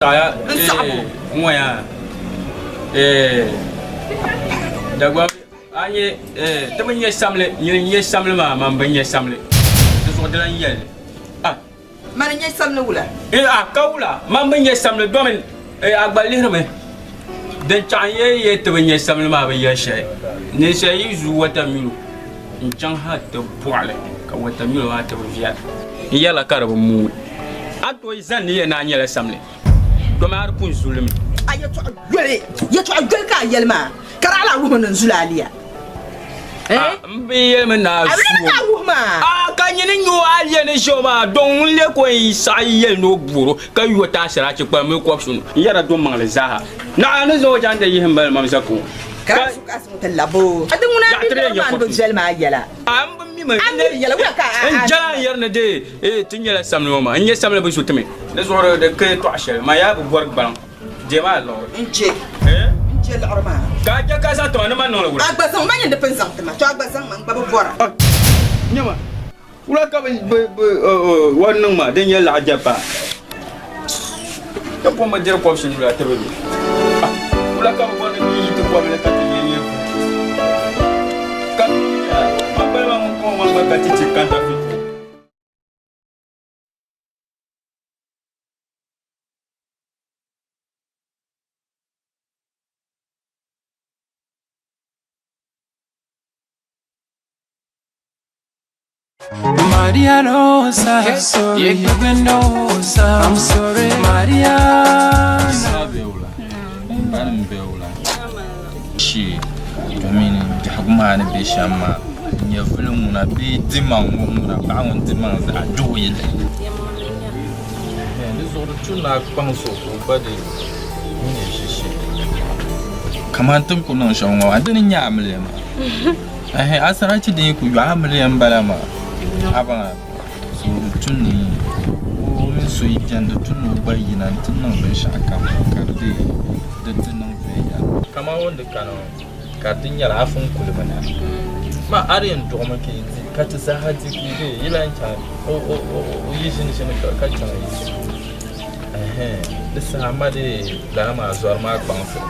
N saɣibu ŋɔ yaa Dagbaŋ a nyɛ ti bi nyɛ samli nyini n-nyɛ samli maa man bi nyɛ samli di zuɣu di lan yɛli a. Mani n-nyɛ samli wula? A ka wula man bi nyɛ samli domin a gba lihirimi din chaɣ n yɛn yɛli ti bi nyɛ samli maa bi yɛli shɛli. Ninsal yi zuui watamilo n-chaŋ ha ti bɔɣili ka watamilo maa ti bi viɛla n yɛrila ka di bi mooi. A ni tooi zani ni yɛli ni a nyɛla samli, dama a di pun zuli mi. A yɛtɔɣa yoli, yɛtɔɣa yoli ka a yɛli maa, ka di a lahi wuhi mi ni n zuli a liya. A m bi yɛlimi ni a A bi zu ka a wuhi maa. A ka nyini n-nyɛ o aliya ni ʒe o maa, dɔŋ ŋun lee ka o yɛn saɣi yɛli ni o boor o, ka yo ti asiraachi kpalim mini kɔbisinu n-yɛra do maŋli zaaha. Naɣ a ni zaŋ o chaŋ ti yihi m-mali mam zakuŋ. Ka a su ka a zaŋ ti lab o. A di ŋuna a Yaɣ tiri yɛn bindirigu nyɛ maa ni bi kɔbisinu. viɛli maa yɛla. A m bi mi mi. A mi di yɛla, wula ka a. N jɛla n yɛri ni dee. Ee, ti nyɛla samli ŋɔ maa. N nya samli bi zu ti mi. Di zuɣu di ka yɛtɔɣ shɛli, man yaa bi bɔri gbaliŋ. Deemi a liɣiri. N je. N je liɣiri maa. Ka a je ka zaŋ ti ma ni man niŋ li wula? A gba zaŋ ma nyini di pun zaŋ ti ma, to a gba zaŋ ma, n gba bi bɔra. Nyama, wula ka bɛ wan niŋ ma din nyɛ laɣ jɛpa? Ti pun bi diri kɔbisinu la ti bi mi. Wula ka bɛ bɔri ni bɛ yi ti kɔbili ka ti yɛn yɛn Ka man balima ŋun kɔŋ man gba ka ti ti counterfeit. Maria Rosa, sorry. Mendoza, I'm sorry. Maria. Shee domin biɛhigu maa ni be shɛm maa nyɛvuli ŋuna bee dimaŋ ŋɔ ŋuna paɣa ŋun di maŋ zaa duhi yili di zuɣu di tu ni a kpaŋsi o ka o gba di nyɛ ʒi shɛli kamani ti ni ku niŋ shɛm ŋɔ maa dini n-nyɛ amiliya maa Ɛhɛ asarachi din yi ku yɔɣi amiliya m-bala maa a baŋ a so di tu ni o mini so yi beni di tu ni o gba yina nti niŋ binshɛɣu kam ka di dii di ti niŋ viɛnyɛla. Kaman o ni di kana ŋɔ ka di nyɛla a fun kulimi na maa a di yɛn duɣimi ka yi di ka ti zaaha di ka yi dee yi lan chaŋ o yi ʒini ʒini ka chaŋ yi di ɛhɛ di saha ma dee lala maa zɔri maa kpaŋsiri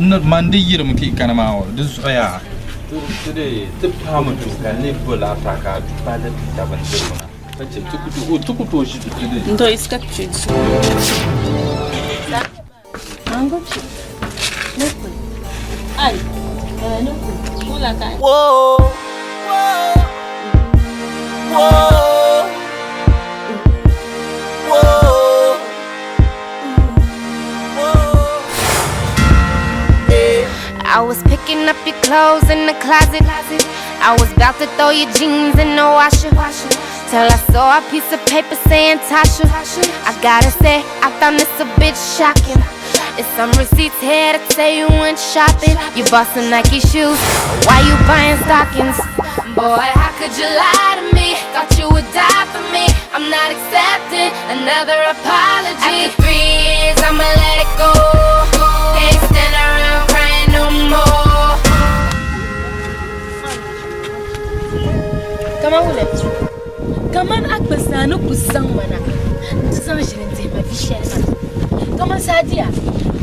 mi. Man di yirimi ka yi kana maa ŋɔ di zuɣu yaa ti paami duu ka n lee bo laataa ka a du palli ti ta bindirigu na ka chɛ ti ku tooi ʒi di N to iska chidi. Whoa, whoa, whoa, whoa. I was picking up your clothes in the closet. I was about to throw your jeans in the washer. Till I saw a piece of paper saying Tasha. I gotta say, I found this a bit shocking. It's some receipts here to say you went shopping. You bought some Nike shoes. Why you buying stockings? Boy, how could you lie to me? Thought you would die for me. I'm not accepting another apology. After 3 years, I'ma let it go. Can't stand around crying no more. Kaman wula kaman a kpa zaa ni ku zaŋ ma na nti zaŋ ʒili n-dihi ma vi shɛli maa. Kaman Sadiya,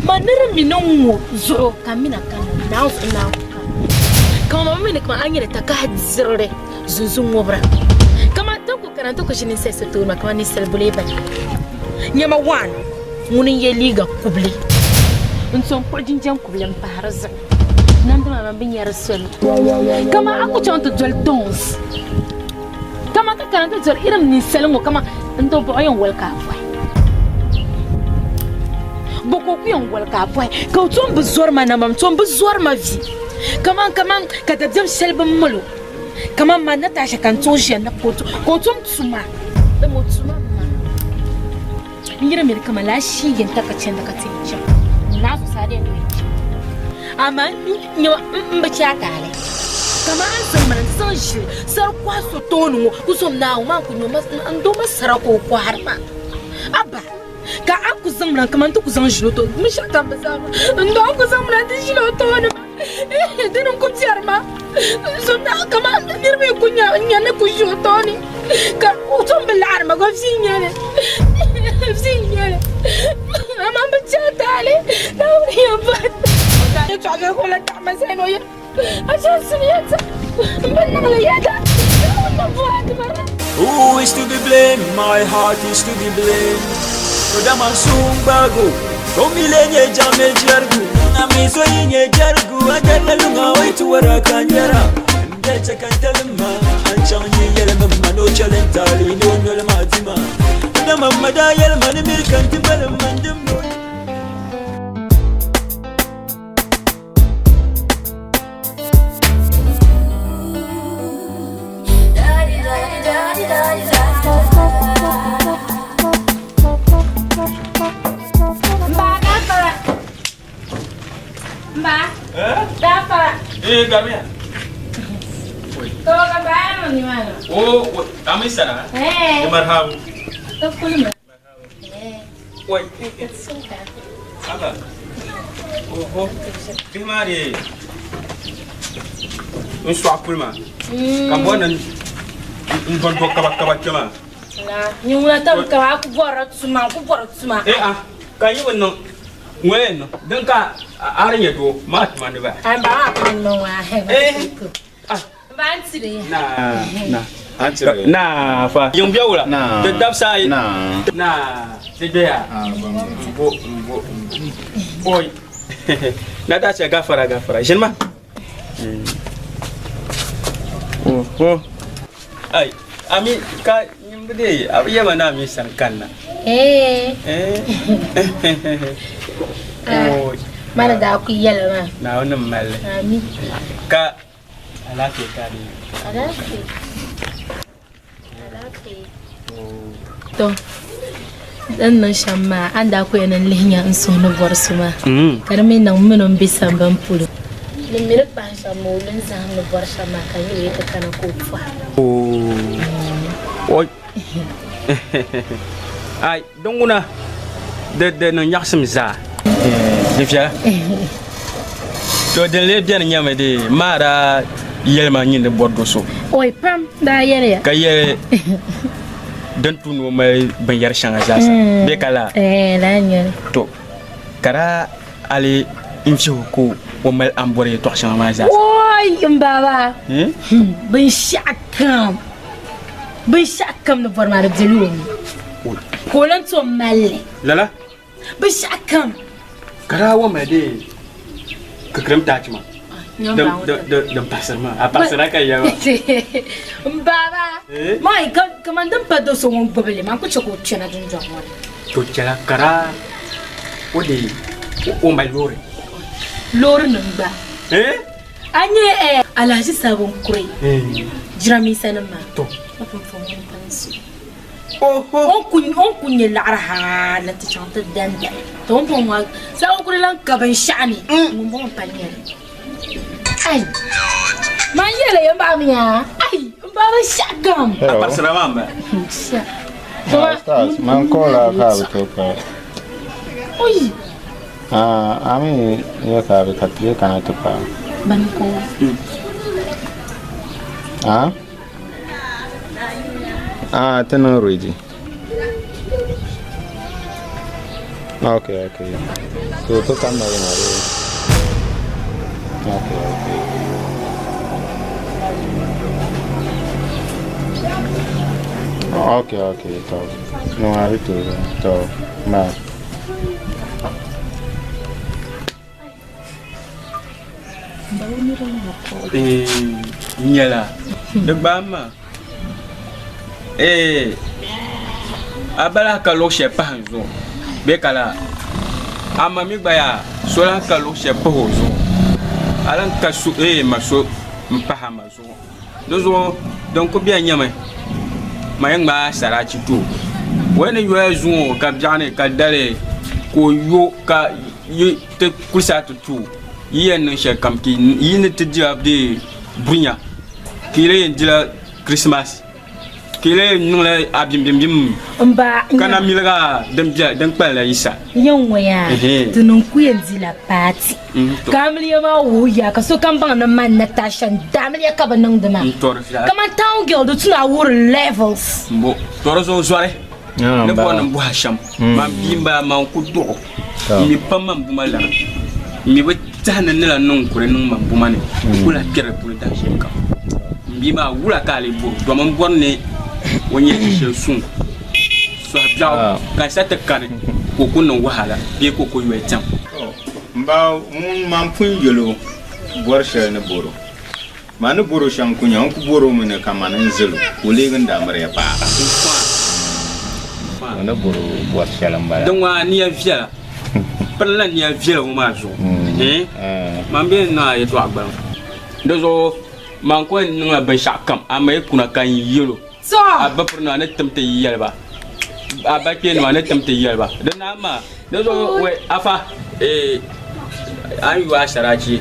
man ni di mi ni ŋ-ŋɔ zuɣu ka m mi na kanna Naawuni zuɣu Naawuni ku kanna. Kaman ma mi ni kaman a nyɛla takahi dirili zunzun ŋubira. Kaman ti ku kana nti ku ʒi ninsal so tooni maa kaman ninsal bulee bala. Nyama waan ŋuni n-ye liiga kubili n-tom kpuɣi jinjam kubili m-pahi di zuɣu. Namdi maa man bi nyari soli kaman a ku chaŋ ti doli toons kaman ka kana ti doli irin ninsali ŋɔ kaman n do buɣu yɛn wali ka a bɔhi bɔ ka o ku yɛn wali ka a bɔhi ka o tom bi zɔri ma nambam tom bi zɔri ma vi kaman kaman ka dabiɛm shɛli bi mali o kaman man Natasha ka n tooi ʒiya na ka o tom tuma dama o tuma ma n yiri mini kaman laa shii yɛn ta ka chandi ka ti yɛn chaŋ n naa zuɣusaa di yɛn yɛn chaŋ amaa n bi chɛ a taali kaman a ni zaŋ ma na nti zaŋ ʒili sari kɔhi so tooni ŋɔ ku zom Naawuni maa n-ku nya n doo ma sara ka o kɔhiri ma. Abba! Ka a ku zaŋ mina kaman ti ku zaŋ ʒili o tooni. Binshɛɣu kam bi zaŋ ma. N dɔɣi ku zaŋ mina ti ʒili o tooni maa. Dini n-ku biɛri ma. Kaman niriba yi ku nya n-nya ni ku ʒi o tooni ka o tom bi laɣiri ma gba vi n-nyɛ li. Vi n-nyɛ li. Amaa m bi chɛ a taali. Naawuni yɛn bahi. Yɛtɔɣa viɛlli ka o lan taɣi ma zali ni o yɛli. Who is to be blamed? My heart is to be blamed. Kodama sumbago, komile nye jame jergu. Amiso nye jergu, adala lunga oitu wara kanyara. Mbeche kantalima, anchang nye yelma mano chalentali no nolma tima. Kodama mada yelma ni mirkanti balam mandim no. Eh, Gabriel. Oh, amisana. Eh. Marhabu. Marhabu. Oi. Haba. Oho. Bihi maa dee n sɔɣi puli maa ka n bɔri ni n dɔndɔ kaba kaba kpɛ maa. Nyɛ ŋuna tam kaba a ku bɔrila tuma n ku bɔri tuma. Eh ah ka yi bi niŋ ŋɔ yɛn niŋ din ka a di nyɛ doo maa tuma ni ba. An ba maa ka niŋ wa. Eh. Ah. Ba n tiri ya. Na na. Na fa. Yiŋ bɛ wula. Na. Di dabisa ayi. Na. Na. Di gbɛya. Mbo mbo mbo. Oi. Na daa chɛ gafara gafara. Ʒini ma. Oho. Ai, ami ka nyimbi dee a bi yɛma ni ami sani kanna. Eh. Eh. Oi. Mana daa ku yɛli maa. Naawuni ni mali. Ami. Ka alaafee ka di. Alaafee. Alaafee. To. Din niŋ shɛm maa, a ni daa ku yɛn ni lihi nya n suhu ni bɔri so maa. Ka di mi niŋ m mini o m-be sambani polo. Ni mi ni pahi shɛm maa, o lu n-zahim ni bɔri shɛm maa ka n yɛl o yi ti kana ka o pɔhi. Oi. Ai, din ŋuna di di niŋ nyaɣisim zaa. Di viɛla. To din lee beni nyɛmi di maa daa yɛli ma nyin di bɔri do so. Oi pam daa yɛliya. Ka yɛli din tu ni o mali binyɛri shɛŋa zaa sa. Bee ka laa? Eh, laa n-nyɛli. To ka daa ali n vihi o ka o mali a ni bɔri yɛltɔɣa shɛŋa maa zaa sa. Oi m baba. Binshɛɣu kam binshɛɣu kam ni bɔri maa di bela o ni. Ka o lan tom mali li. Lala? Binshɛɣu kam. Ka daa wa mali dee kikirim taachi maa. Din paɣisiri maa. A paɣisira ka yɛli maa. M baba. Maa yi kaman din pa do so ŋun gbubi li maa n ku chɛ ka o kpɛna dundɔŋ ŋɔ ni. To chɛla ka daa o dee o mali loori. Loorinima gba. A nya Alhaji Sabin Kuri jirambiisanima maa. To. O pun pun ŋun pa n-su. Oho. O ku nyɛ laɣiri hali nti chaŋ ti dandali. To o ni bɔŋɔ maa, Sabin Kuri lan ka binshɛɣu ni, ŋun bɔŋɔ m-pa nyɛli. Ai! Man yɛli ya maa mi ya. Ai! M ba binshɛɣu kam. A parisira maa m-bala. Sha. Stars, man call ka bi to pa. Oi! Ah, ami ya ka bi ka ti kana ti pa. Ban ko. Ah? Ah, ti niŋ ready. Okay, okay. So to kam na na. Okay, okay. Okay, okay, to. No, I to. To. Bye. Nyɛla di gbaai ma ee a ba lahi ka luɣu shɛli pahi n zuɣu bee ka laa a ma mi gba yaa so lahi ka luɣu shɛli pahi o zuɣu a lahi ka so ee ma so n pahi a ma zuɣu di zuɣu din ku bɛni nyɛmi ma yɛn ŋmaai sarati ti o o yɛn ni yoya zuŋɔ ka biɛɣuni ka dali ka o yo ka yi ti kulisa ti tu o yi yɛn niŋ shɛli kam ka yi ni ti dila dee bunya ka yi lee yɛn dila krismas ka Kile niŋla a bimbimbim N ba ka na miligi din bɛ din kpalila yisa. Yɛn ŋɔ yaa Ehe. ti niŋ ku yɛn dila paati. To. Ka amiliya maa wuhiya ka sokam baŋ ni man Natasha n da amiliya ka bi niŋdi maa. N tɔri viɛla. Kaman town girl di tuna wuhiri levels. Mbo tɔri zuɣu zɔri. Ni bɔri ni bɔha shɛm. Man bia n bala man ku duɣu. N mi pam man buma lana. N mi bi tɛhi ni ni la niŋ kuri niŋ man buma ni. N ku lahi kpɛri di puuni dahinshɛli kam. N bia maa wula ka a lee bɔri domi n bɔri ni o nyɛ ʒi shɛli suŋ sɔhi biɛɣu ka n sa ti kani ka o ku niŋ wahala bee ka o ku yoli tɛm. N ba ŋun man pun yɛl o bɔri shɛli ni bɔro. Ma ni bɔro shɛm ku nya n ku bɔro mi ni kaman n zil o ka o leegi n daamiriya paɣa. O ni bɔro bɔri shɛli m-bala. Din ŋɔ a nia viɛla. Pirila nia viɛla ŋɔ maa zuɣu. Man bɛ niŋ a yɛtɔɣa gbaliŋ. Di zuɣu man ku yɛn niŋla binshɛɣu kam amaa yi kuna ka n yɛl o. A ba pirinima ni tim ti yɛli ba. A ba kpeenima ni tim ti yɛli ba. Di naai maa di zuɣu wai afa a ni yu a sarachi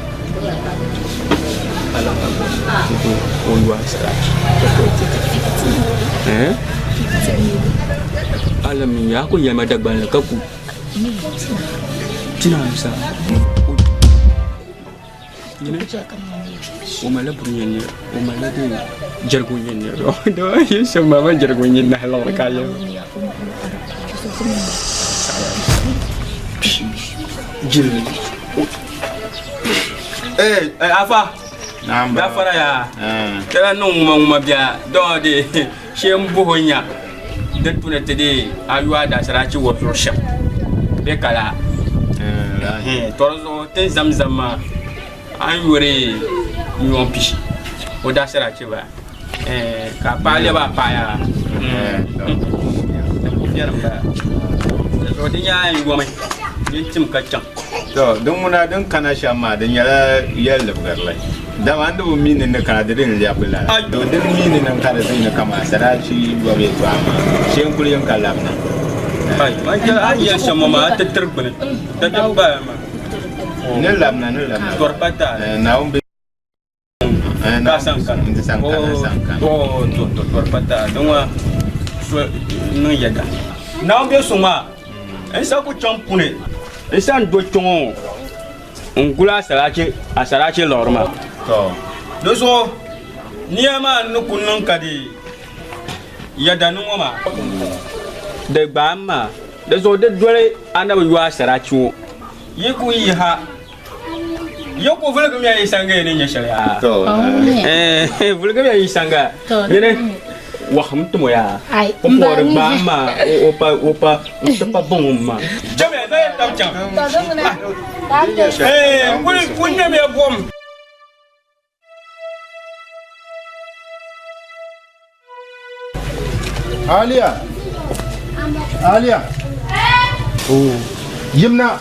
o yu a sarachi alamin ya ku yɛlima Dagbanli ka ku tina sa o malila buru nyɛ nira o malila de jɛrigu nyɛ nira dama yɛn shɛm maa ma jɛrigu nyɛ nahi liɣiri ka yɛli jilli ee afa gafara ya tɛla niŋ ŋuma ŋuma bia dɔɔ de shee n buhi o nya di tuni ti de a yu a daasarachi wɔ zuɣu shɛm bɛ kala tɔri zuɣu tin zamzam maa a ni yuri miliyɔn pishi o daasarachi ba ka paɣa lɛbi a paɣa yaa viɛlim bala di zuɣu di nyɛla a yɛn yomi din tim ka chaŋ. To din ŋuna din kana shɛm maa di nyɛla yɛlibigirili dama n di bi mi ni ni kana di din lɛbi lala to din mi ni niŋ ka di zini kaman sarachi yɔbu yɛltɔɣa maa shee n kuli yɛn ka labina. Ai man yɛli a ni yɛli shɛm ŋɔ maa a ti tiri gbuni di din bala maa. Ni labina ni labina. Tɔri pa taali. Naawuni be Ka san kana. N san kana san kana. To to to tɔri pa taali din ŋɔ so niŋ yɛda. Naawuni be suŋ maa n sa ku chaŋ puni n sa n do kpɛŋɔ n guli a sarachi liɣiri maa. To. Di zuɣu nia maa ni ku niŋ ka di yɛda ni ŋɔ maa di gbaai m maa. Di zuɣu di doli a na bi yo a sarachi ŋɔ. Yi ku yi ha yi ku vuligimiya yi sanga yi ni nyɛ shɛli yaa. Vuligimiya yi sanga yini wɔhim timo yaa. O pɔri gbaai m maa o pa o pa n ti pa bɔŋ m maa. Chamiya zaya tab chaŋ. Kuli nyɛmiya buɣim. Alia. Alia. Oh, yimna.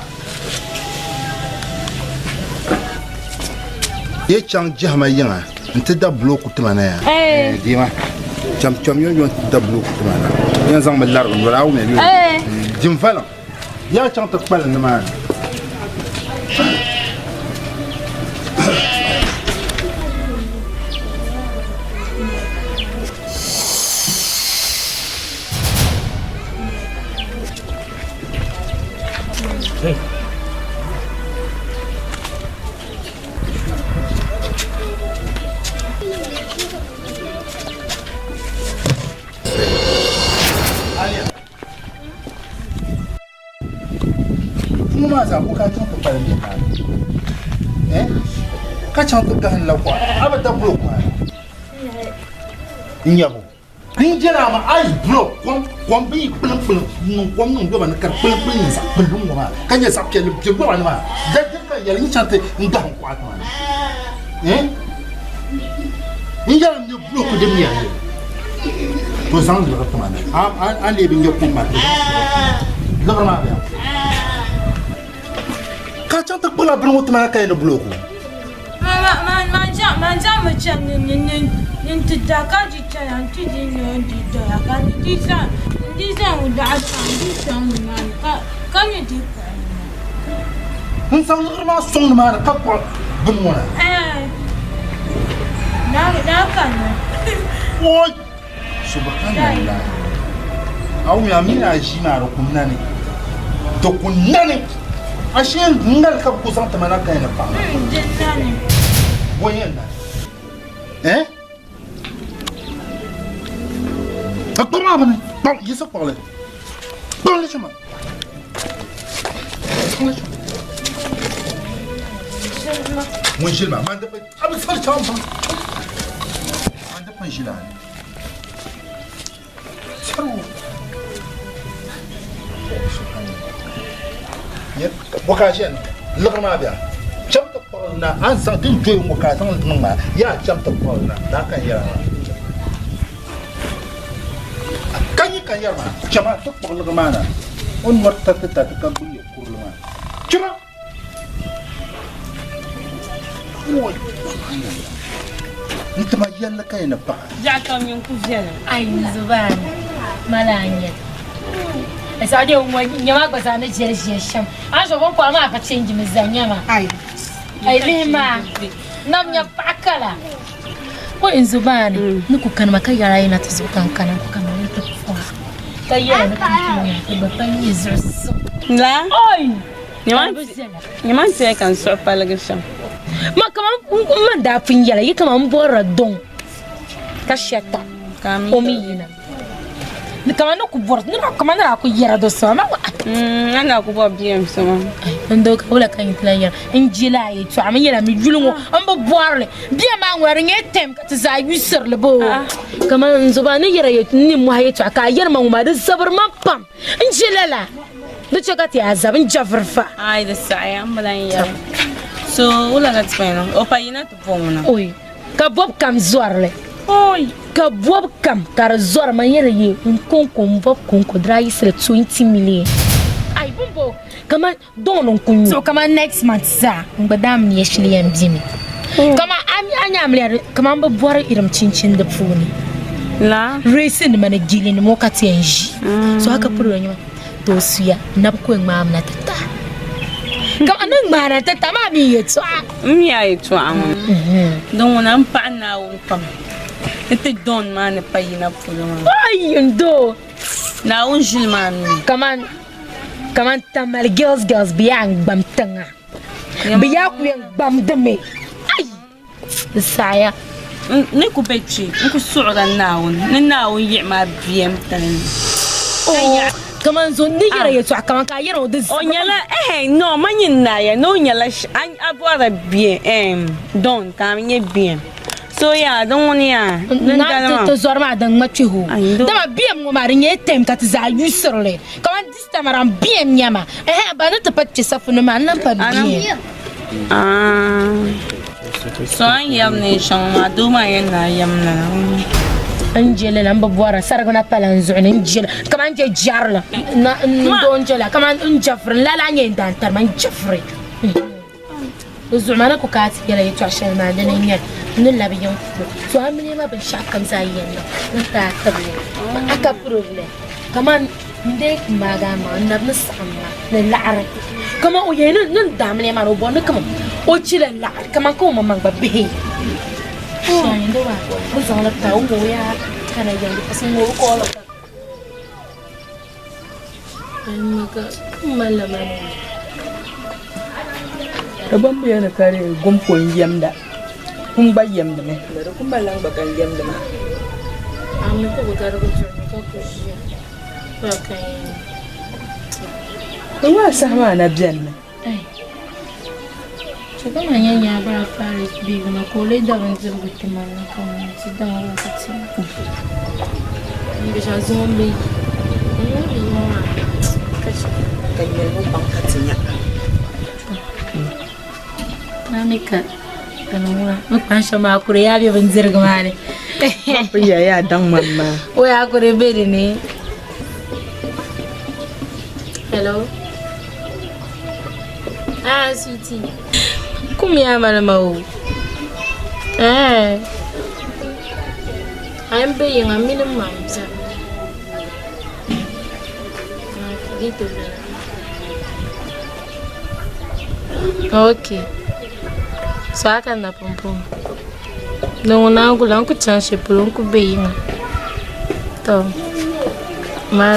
Ye chaŋ jahama yiŋa nti da bulooku tima na ya. Dima. Cham cham yo yo nti da bulooku tima na. Yan zaŋ mi larigi noli a wumya yo. Dim valiŋ. Ya chaŋ ti kpalim nimaani. Puu maa zaa ko ka chaŋ ti kpalim bɛ maa ni ka chaŋ ti gahim la kuɣa a bi da bulɔk maa ni n nyɛbu n jɛra ma ice block kom kom bi yi kpulim kpulim niŋ kom niŋ loba ni ka di kpulim kpulim nyɛ zaɣ kpulli ŋɔ maa ka nyɛ zaɣ piɛlli bɛ loba ni maa da diri ka yɛli n chaŋ ti n gahim kuɣa maa ni n yɛli n nyɛ bulɔk din yɛli to zaŋ liɣiri tima na a lee bi nyɛ kum maa liɣiri maa bɛ ka chaŋ ti kpuɣila bini ŋɔ tima na ka yɛn ni bulɔku Man mi chani ni n ti da ka di chana n ti di nyo di doya ka ni di zaŋ n di zaŋ daɣu ka n di sɔŋ nimaani ka ni di kpuɣi n zaŋ liɣiri maa sɔŋ nimaani ka kpuɣi bini ŋɔ na Na ka ni. Oi! Subhanallah. A wumiya mini a ʒii maa di ku nani. Di ku nani. A shee ŋali ka bi ku zaŋ ti ma na ka yɛn ni paɣa maa. Di nani. Bo n-yɛn nani? Eh? A kpuɣi maa bini. Kpaŋ yiɣisi kpuɣili. Kpuɣili chɛ ma. Kpuɣili chɛ ma. Ŋun ʒili maa, man di a bi sɔri chaŋ baŋ. Man di pun ʒili a ni. Sɔri o. Bɔ ka a ʒiya niŋ? Liɣiri maa bɛ a. Cham ti kpuɣili na, a ni zaŋ din doya ŋɔ ka a zaŋ li niŋ maa, yaa cham ti kpuɣili na, daa ka n yɛra maa. Ka nyi ka n yɛri maa, chama ti kpuɣi liɣiri maa na. O ni nɔri tariti tariti ka gbubi yɛ kurili maa. Chama! Oi, subhanallah. N tima yɛlli ka yi ni paɣa. Biɛɣu kam nyin ku viɛlim. Ai zubaani mala a nyɛ. Saudi ŋɔ nyɛma gba zaa ni jɛri ʒiya shɛm. A ni bin kɔhi maa ka change mi zaa nyɛma. Ai lihi maa nam nyɛ paɣa kala. O n zubaani ni ku kanima ka yɛra yina ti zuɣu ka n kana ku kana ni ti pɔha ka yɛra ni ti ti gba pa nyɛ zuɣu suŋ. La. Oi! Nyɛma n tiɛ ka n suhu paligi shɛm. Ma kaman n man daa pun yɛla yi kaman n bɔrila dɔŋ ka shɛta o mi yina. Ni kaman ni ku bɔri ni kaman ni daa ku yɛra do so ma. A na ku bɔri biyɛm so ma. N doo ka wula ka n ti lan yɛra n je la a yɛltɔɣa mi yɛla mi yuli ŋɔ n bi bɔrili bia maa ŋuna di nyɛla tɛm ka ti zaa yusirili boo kaman n zoba ni yɛra n ni mɔhi yɛltɔɣa ka a yɛri ma ŋɔ maa di zabiri ma pam. N je lala, di chɛ ka ti a zabi n jɛviri fa. Ai di saɣiya m bi lan yɛli. So wula ka ti pun niŋ? O pa yina ti bo ŋuna. Oi, ka bɔb kam zɔri li. Oi! Ka bɔb kam ka di zɔri ma yɛli ye n kɔŋko m bɔb kɔŋko di daa yiɣisila 20 million. Ai bimbo kaman Dawn n ku nyu. So kaman next month zaa n gba daa mi ya shili yɛn bemi. Kaman a nya amiliya kaman bi bɔri irim chinchini di puuni. La. Reesi nima ni gili nima o ka ti yɛn ʒi. So haka piri o nyima to o suya nabi ku yɛn ŋmaami na ti tahi. Kaman ni ŋmaana ti tahi maa mi yɛltɔɣa. M mi a yɛltɔɣa ŋɔ. Din ŋuna m paɣi Naawuni pam ni ti Dawn maa ni pa yina polo maa. Ai n doo. Naawuni ʒili maa mi. Kaman Kaman Tamale girls girls bɛ yaa n-gbam tiŋa. Bɛ yaa ku yɛn gbamdimi. Ai! Di saɣiya. N ni ku be kpe, n ku suɣirila Naawuni ni Naawuni yiɣi ma biɛm tali ni. Oh, kaman zo ni yɛra yɛltɔɣa kaman ka a yɛra o di O nyɛla, ɛhɛn, no, ma nyin naaya ni o nyɛla a bɔrila biɛm, ɛɛm, don, ka a mi nyɛ biɛm. So yaa, din ŋuni yaa, din dali maa. Ti zɔri maa din ŋma kpihi o. Dama biɛm ŋɔ maa di nyɛla time ka ti zaa yusiri li. Kaman this time around biɛm nyɛ ma. Ɛhɛn ba ni ti pa kpe safu ni maa n lan pa biɛm. So a ni yɛri neen shɛŋa maa doo maa yɛn naai yɛm lala. N je lala m bi bɔra sarigi na pala n zuɣu ni n je li kaman n je jɛrili n doo n je la kaman n jɛfiri n lala nyɛ n daantari ma n jɛfiri. Di zuɣu maa ni ku ka a ti yɛla yɛtɔɣ shɛli maa dini n-nyɛ n ni labi yiŋ polo. To a mini ma binshɛɣu kam zaa yɛn niŋ n ti a tibili ma a ka problem kaman n dee ku maagi a maŋa n nabi ni saɣim ma ni laɣiri kaman o yɛli ni n daa mini maa ni o bɔri ni kaman o chila laɣiri kaman ka o maŋmaŋ gba bihi bɛ zaŋli pa o ŋɔ o yaa kana yiŋ di kasi ŋɔ o bi kɔɔli ka Di bom biya ni ka di gum ko n-yɛmda, kum gba yɛmdimi. Di kum ba lan gba ka n-yɛmdi maa. Di ŋɔ a saha maa na benimi. Ka yɛlibu baŋ ka ti nya. Hello. Ah, sweetie. Kum ya malama o. Eh. I'm being a minimum. Okay. So I can na pom pom. No na ngula nku chan shepolo nku be yinga. To. Ma.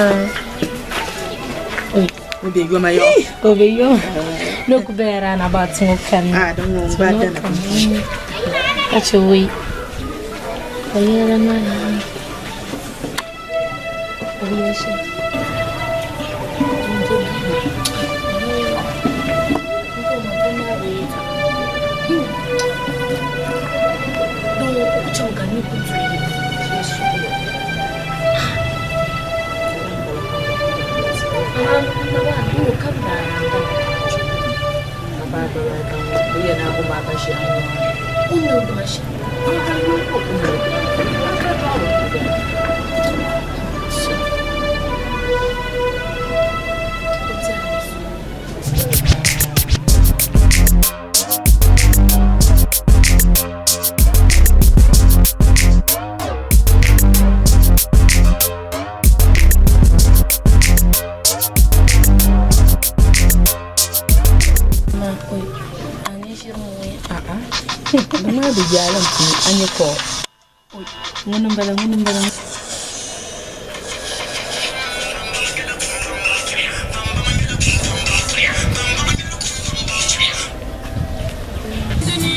O be yoma yo. O be yoma. No ku be ra na ba tun kan. Ah, don mo ba da na. Kace wai. Ayyara ma. Ayyara shi.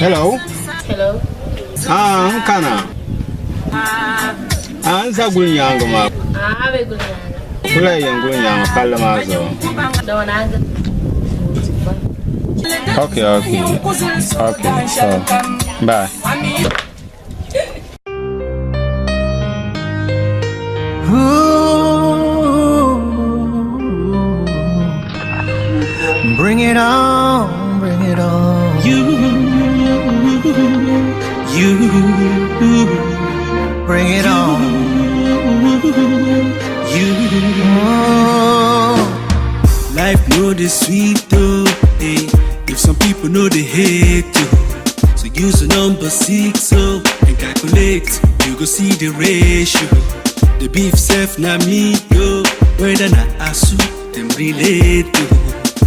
Hello. Hello. Ah, n kana. Ah, n za guli nyaanga maa. Ah, be guli nyaanga. Kula yɛn guli nyaanga palli maa zuɣu. Okay, okay. Okay, so, bye. Ooh, bring it on, bring it on. You, bring it on. You, Life no dey sweet though, eh? If some people know they hate you, so use the number 6 oh and calculate. You go see the ratio. The beef self na me yo, whether na asu them relate to.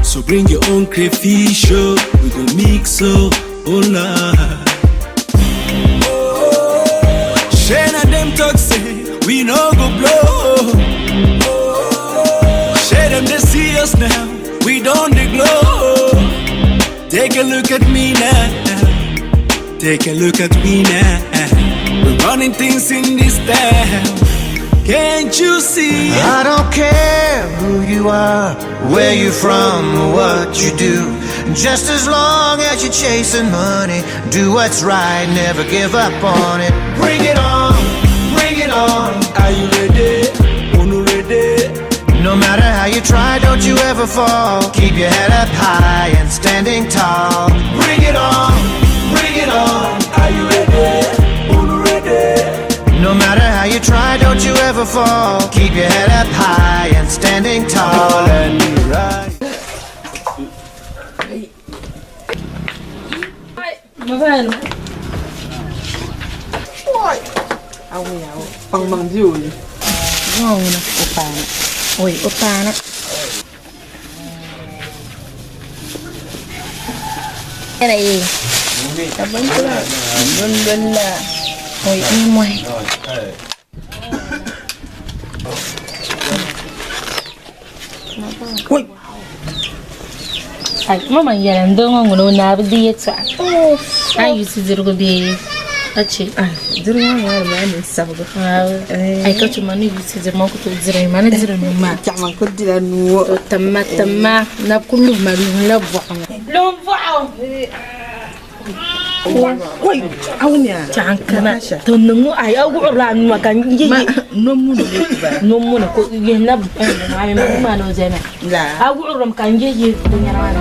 So bring your own crayfish oh, we go mix oh, oh la. Share na them talk say we no go blow. Share them they see us now, we don't dey glow. Take a look at me now, take a look at me now. We're running things in this town. Can't you see? I don't care who you are, where you're from, or what you do. Just as long as you're chasing money, do what's right, never give up on it. Bring it on, bring it on. Are you ready? Unu ready? No matter how you try, don't you ever fall. Keep your head up high and standing tall. Bring it on, bring it on. Are you ready? Unu ready? No matter how you try, don't you ever fall. Keep your head up high and standing tall. And right. Oi, o paana. Yanayi. Oi, imoi. Oi. Ai, mama yɛlɛ n doo ŋɔ ŋuni o naa bi di yɛltɔɣa. A yi yusi dirigu bee a che. Dirigu maa maa ni sabigu. Ai ka che ma ni yusi diri ma ku tooi diri ma ni diri nuu maa. Chama ku dila nuu. To timma timma na ku luhi ma luhi la bɔɣu ŋɔ. Luhi bɔɣu. Wai, awunya. Chaŋ kana. To niŋ ŋɔ ai a wuɣurila a nuu maa ka n ye. Nomuna ne ku ba. Nomuna ko yihi na ami ma maa na o zaya La. A wuɣurimi ka n ye ye binyɛra maa na.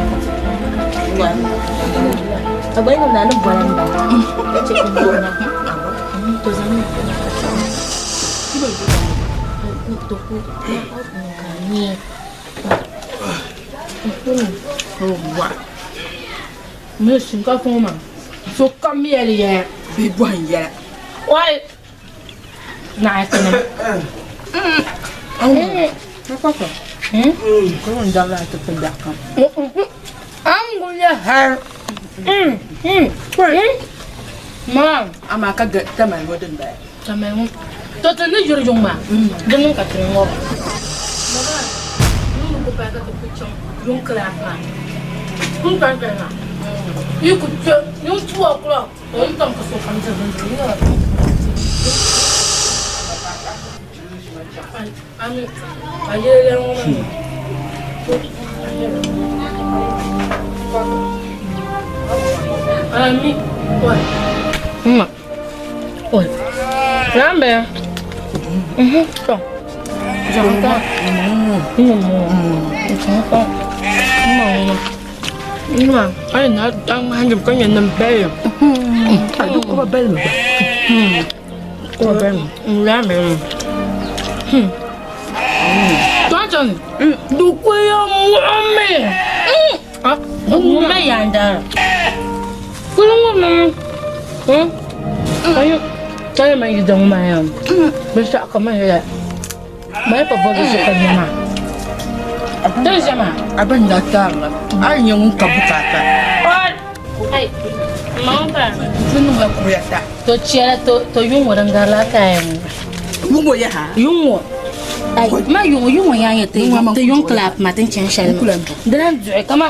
A gba yɛn na ni bɔla n bala. Ka che ka bɔla. To zaŋ mi ka chaŋ. To ku ka nyɛ. Wa. Mi shinkafa ŋɔ maa. So kam yɛli yɛya. Bɛ bɔhim yɛla. Wai. Naɣisi nim. Nakɔtɔ. Ko n dabila ti pili daɣu kam. An gunya har. Ma. Amaa ka tamali ŋɔ din bala. Kamali ŋɔ. To ti ni yuri yuŋ maa, di niŋ ka ti ŋɔri. Baba, yuŋ ni ku paai ka ti ku chaŋ yuŋ kilaasi maa. Kum kpalikpali maa, yi ku kpe yuŋ 2 o'clock, o ni tom ka sokam diri bindirigu, yi nyɛla ban Ami, a yɛli lɛri ŋɔ maa. Ami, oi. Mma. Oi. Lambe. To. Janga. Janga. Mma. Mma, ai na dang hanjum ka nyɛ nim bɛli. A du ko ba bɛli mi gba. Ko ba bɛli mi. Lambe. Tɔntɔn, dukuya muɣimi. Ah, ŋuma yanda. Kuli ŋuma. Ayo, tani ma yi daŋ maa ya. Binshɛɣu ka man yɛla. Mali pa bɔbi zuɣu ka nyɛ maa. Dini ʒe maa. A bin na taariga. A yi nyɛ ŋun ka bukaata. Ai, ma pa. Ti niŋla kuriya ta. To chɛla to to yuŋ ŋɔ din garila ka yɛn. Yuŋ ŋɔ yaha. Yuŋ ŋɔ. Ai, ma yuŋ yuŋ ŋɔ yaa nyɛ ti ti yuŋ club ma tin chani shɛli maa. Di lan duɣi kama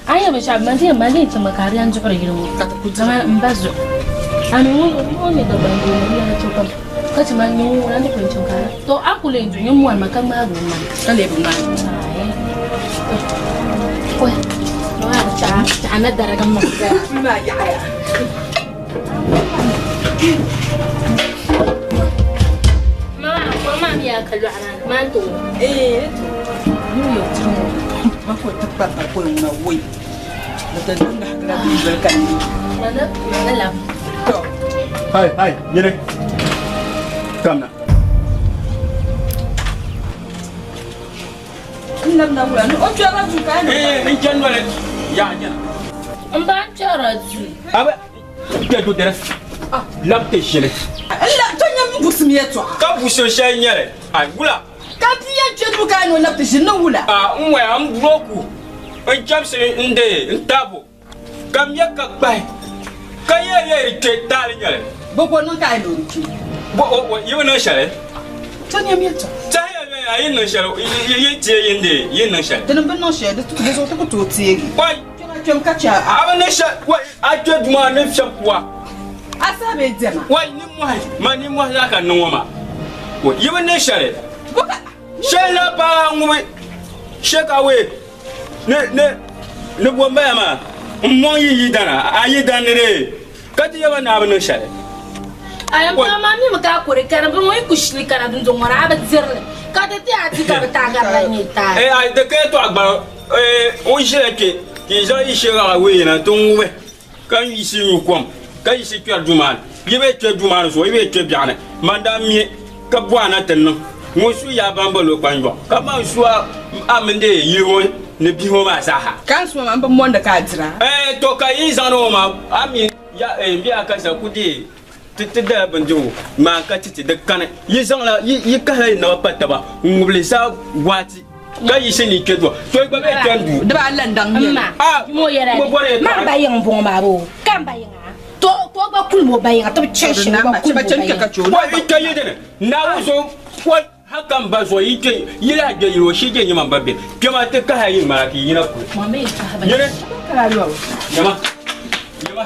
a yɛ binshɛɣu man ti yɛn mali din chani ka di lan duɣiri yili ŋɔ. Kama m ba zuɣu. A mi ŋun o nyɛ Dagbaŋ doo ŋɔ yɛla chɛ pam ka chɛ ma nyɛ ŋun lan di kuli chaŋ ka to a kuli yɛn duɣi nyɛ mɔri ma ka ŋmaagi o maŋa. Ka lee bi ŋmaagi. Ai. Oi. Chaɣa na darigi ma. Maa yaɣaya. Mama, mama mi ya ka lɔɣu maa maa to. Eh, to. Ni yo ti ŋɔ. Ma ko ti pa pa ko ŋuna woi. Bi ti niŋ ŋahigila bee doli ka ni. Mana mana la. To. Hai, hai, nyini. Kamna. N lab na wula ni o kpɛrila duu ka a ni. Eh, n chani noli. Ya, nyina. N ba n kpɛrila duu. Abe, kpɛ du dini. Lab ti ʒili. N lab to nyɛ m busim yɛltɔɣa. Ka busim shɛli nyɛli, a wula. Ka bia yɛn kpɛ duu ka a ni o lab ti ʒili ni wula. A n waya n buroku n chɛmsi n deei n taabo ka mɛ ka kpahi ka yɛli yɛli di kpɛ taali nyɛli. Bɔ ka o niŋ ka a ni o di kpɛ? Bɔ o o yi bi niŋ shɛli. To nyɛm yɛltɔɣa. Tɛhi ya mɛ a yi niŋ shɛli yi teei yi deei yi niŋ shɛli. Ti ni bi niŋ shɛli di zuɣu ti ku tooi teegi. Wai! Kpɛma kpɛm ka chɛ a. A bi niŋ shɛli wai a kpɛ duu maa ni fiɛbi kuwa. A saha bee diɛma. Wai nimmohi ma nimmohi zaa ka n niŋ ŋɔ maa. Wai yi bi niŋ shɛli. Shɛli na paai ŋubi shɛkawee ni ni ni bo m-bala maa m mɔŋ yi yidana a yidan ni dee ka ti yaba ni a bi niŋ shɛli. A yɛn paai maa mimi ka a kuri ka di bini ŋɔ yi ku shili kana dundɔŋ ŋɔ ni a bi diri li ka ti ti a di ka bi taai ka di lahi nyɛ taali. Ee a di ka yɛtɔɣa gbaliŋ ee o ʒila kpe ka yi zaŋ yi shɛkawee na nti ŋubi ka n yiɣisi nyu kom ka yiɣisi kpɛri duu maa ni. Yi bee kpe duu maa ni zuɣu, yi bee kpe biɛɣu ni. Man daa mi ka bɔhi a na ti niŋ ŋun su yaa ban ba lo kpanjɔɣu, ka man su a a mini dee yili ŋɔ ni bihi ŋɔ maa zaaha. Ka n suma maa, m bi mɔndi ka a dira. Ɛɛ, to ka yi zaŋdi ŋɔ maa, a mi ya, ɛɛ, m be a ka za ku dee ti ti dala bindirigu maa ka ti ti di kani. Yi zaŋla, yi, yi kahila yi naba pa taba n-ŋubi li zaa waati. Ka yiɣisi ni kpe duu. To yi gba bee kpɛri duu. Di baa lan daŋ nyɛli. Mma, mo yɛra ni, man ba yiŋ m-bɔŋɔ maa boo? Ka m ba yiŋa? To ka o gba kuli mo ba yiŋa, ti bi chani shɛli, o gba kuli mo ba yiŋa. Ko yi kpe yi dini, Naawuni zuɣu ko ha ka m ba zuɣu yi kpe yi lahi kpe yili o shee je nyɛma m ba bihi. Kpɛma ti kahi a yi ŋmana ka yi yina kuli. Yini, nyɛma, nyɛma,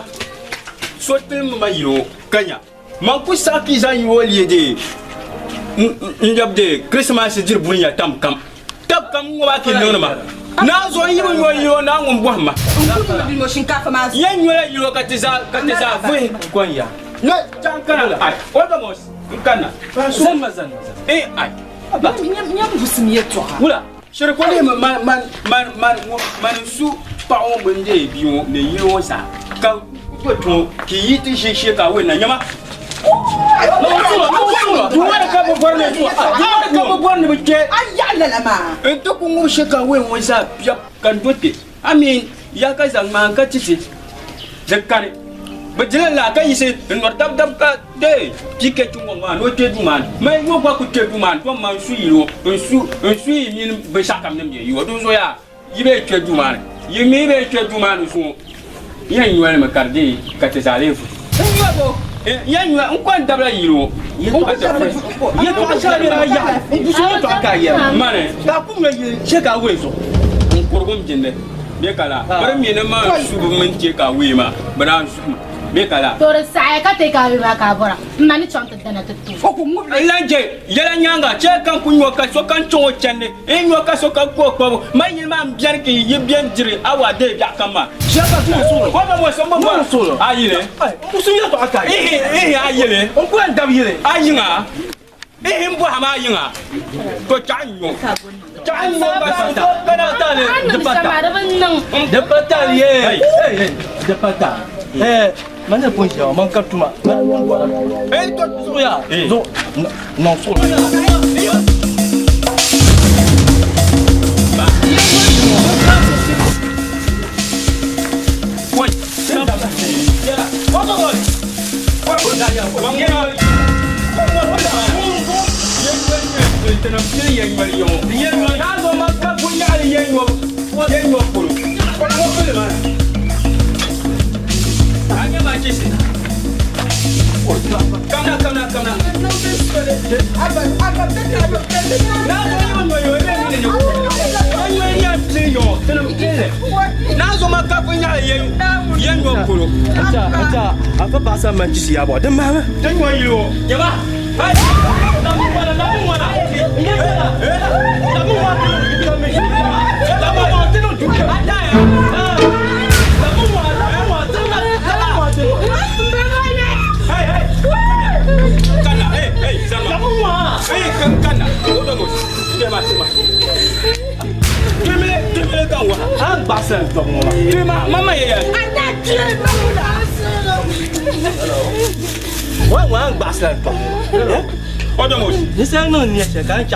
so tilim ma yili o ka nya. Man ku saɣi ka yi zaŋ yi o leei dee n-lɛbi dee Kristimasi diri buniya tam kam. Tab kam ŋɔ maa ka yi niŋdi ma. Naa zuɣu n yi bi nyo yino, naa ŋun bɔhim ma. Yɛn nyola yino ka ti zaa ka ti zaa vuhi kɔnya. No, chaŋ kana. Ai, Odomos, n kanna. Zani ma zani ma zani. Eh, ai. Wula, shiri ko lihimi man man man man ŋɔ man n-su paɣa ŋɔ mini dee bia ŋɔ ni yili ŋɔ zaa ka do kpɛ ŋɔ ka yi ti ʒi shee ka a wuli na nyama. Duwari ka bi bɔri ni duwari ka bi bɔri ni bi kpɛ. A yaɣi lala maa. N ti ku ŋubi shee ka wuli ŋɔ zaa piɛb ka n do kpɛ. A mi ya ka zaŋ ŋmaa ka ti ti di kani. Bi dili laa ka yiɣisi n nɔri dab dab ka dee PK ti ŋɔ maa ni o kpɛ duu maa ni. Mali yo gba ku kpɛ duu maa ni tom ma n su yili ŋɔ n su n su yi mini binshɛɣu kam din bɛ yi ŋɔ di zuɣu yaa yi bee kpɛ duu maa ni yi mi bee kpɛ duu maa ni zuŋɔ yɛn nyoli mi ka di dee ka ti zaa lee vu. N nyɔbo. Yan n kon dabla yilo. Yɛltɔɣa shɛli bɛ daa yaɣi n busu yɛltɔɣa ka a yɛra. Mani. Ka a ku ŋmɛ yili chɛ ka a wee zuɣu. N kurigum jindi. Bɛ ka la. Bari mi ni ma subu mini chɛ ka wee maa. Bɛ daa zuhi ma. Bɛ ka la. To di saɣaya ka take away maa ka a bɔra. M ma ni chaŋ ti dana ti ti o. N lan je yɛla nyaaŋa chɛ ka n ku nyo ka sokam chaŋ o chandi. N nyo ka sokam ku o kpabu. Man yili maa m-beni ka yi beni diri awa dee biɛɣu kam maa. Shɛli ka suhu suhuri. Ko ba mo so mo Suhu suhuri. A yili. N ku sun yɛltɔɣa ka a yɛra. Ihi ihi a yili. N ku yɛn dabi yili. A yiŋa. Ihi n bɔhim a yiŋa. To chaɣ n nyo. Chaɣ n nyo ka so kana. A ni niŋ shɛm maa di bi niŋ. Di pa taali yee. Di pa taali. Man ni pun ʒiya ŋɔ man ka tuma. Man bɔra tuma. Zuɣu yaa. Zuɣu niŋ suɣuli. Afa paɣa man chisi yaa bɔ di mahami.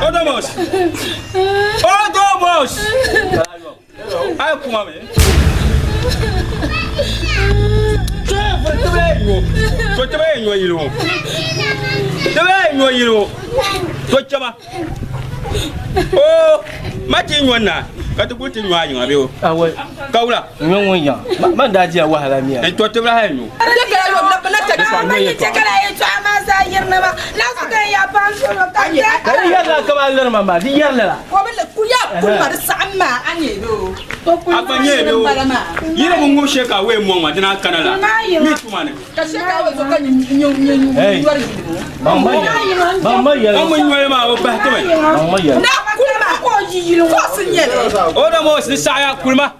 Odomos. Odomos. Ay kuma me. To tebe nyo yilo. Tebe nyo yilo. To chama. Oh, ma ti nyo na. Ka ti ku ti nyo ayi ngabe o. Awai. Kawula. Nyo ŋun yan. Ma daa jiya wahala miya. En to tebe ha nyo. Ka di yɛrila ka ba liri ma maa di yɛrila la. Afa nye be o. Yire mun ŋo sheka we mo ma dina kana la. Mi tuma ne. Hey. Ban ma yɛli. Ban ma yɛli. An mun nyo ma o ba tebe. Ban ma yɛli. Odomos ni saɣaya kulima.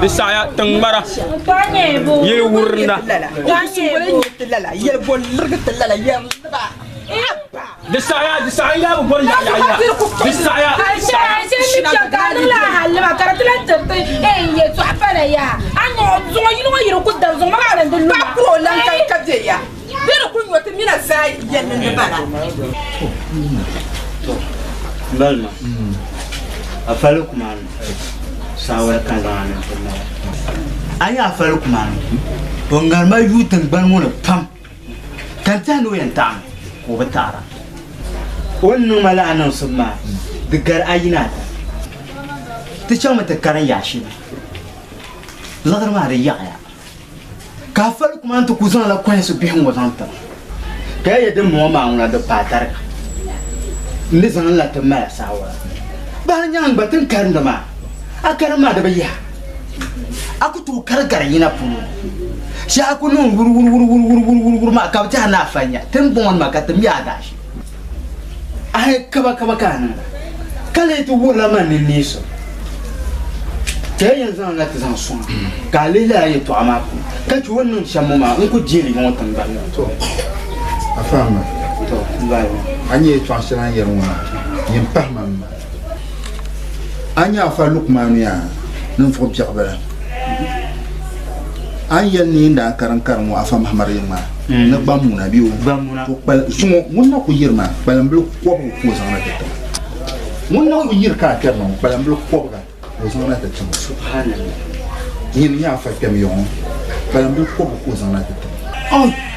Di saɣaya tiŋgbara. Yili wurinda. Di saɣaya di saɣaya yaa bi bɔri yaɣa yaɣa. Di saɣaya. Balma afali kumani saawara kan zaŋ ni ti mali a nyɛ afali kumani o ŋarima yuui tingbani ŋɔ ni pam ka n tiɛhi ni o yɛn taɣami ka o bi taɣara o ni niŋ ma laa niŋsim maa di gari ayi ni ata ti chaŋmi ti karim yaɣa shɛli liɣiri maa di yaɣaya ka afali kumani ti ku zaŋla kɔhinsi bihi ŋɔ zaŋ tim ka ya yɛ din mɔŋɔ maa ŋuna di paai tariga n ni zaŋ la ti mali saawara bahi nyaŋ gba tin karindi maa a karim maa di bi yaha a ku tooi kari gari yina polo shee a ku niŋ wuri wuri wuri wuri wuri wuri wuri maa ka bi tiɛha ni a fa nya tin bɔŋɔ nima ka ti mi a dashi a yi kaba kaba ka a niŋda ka lee ti wurila man ni neesim ti ya yɛn zaŋ la ti zaŋ sɔŋ ka a lihi lala yɛltɔɣa maa puuni ka chɛ o ni niŋ shɛm ŋɔ maa n ku jeeli ŋɔ tingbani ŋɔ. To a fahimma To n bahi a nyɛ yɛltɔɣa shɛli a ni yɛri ŋɔ maa nyin pahi ma m-ma a nyɛ afa Lukmanu yaa ninvuɣ biɛɣu bala a ni yɛli ni yin daa karim karim ŋɔ afa Mahamadu yiŋ maa ni Gbamuna bɛ o to kpali zuŋɔ ŋun na ku yiri maa kpalimbili kɔbiga ka o zaŋna ti tim ŋun na ku yiri ka a kpɛri na ŋɔ kpalimbili kɔbiga ka o zaŋna ti tim nyin nyɛ afa kpɛm yɔŋɔ kpalimbili kɔbiga ka o zaŋna ti tim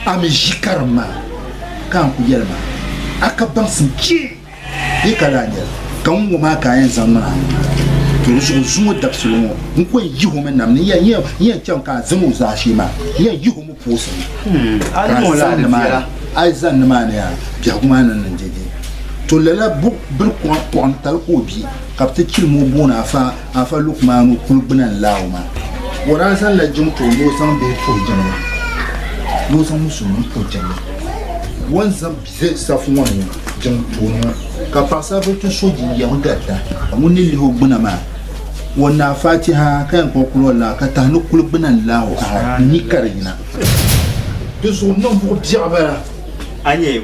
a mi ʒi karim maa ka n ku yɛli maa a ka baŋsim kpee yi ka daa nyɛli ka n ŋɔ maa ka a yɛn zaŋ niŋ a ni maa to di zuɣu zuŋɔ dabisili ŋɔ n ku yɛn yihi o mi nam ni n yɛn chaŋ ka a zaŋ o zaashee maa n yɛn yihi o mi poosimi. Ka a zani nimaani, a yi zani nimaani yaa, biɛhigu maa ni niŋ dɛdɛ. To lala biri kɔɣinitali ka o bi, ka bɛ ti chilim o booni Afa, Afa Lukmanu kuli gbuna n-laai o maa. O daa zaŋla jiŋ ti o ni o zaŋ bihi puhi jiŋli, ni o zaŋ musulinim puhi jiŋli. O ni zaŋ ʒe safu ŋɔ ni ŋɔ, jiŋ tooni ŋɔ, ka paɣisaribila ti so jinjam garita. Ŋun ni lihi o gbuna maa, o naai Fatiha ka yɛn kpuɣi kuli o laa ka tahi ni kuli gbuna n-lahi o aha ni ka di yina. Di zuɣu niŋbuɣ biɛɣu bala. A ni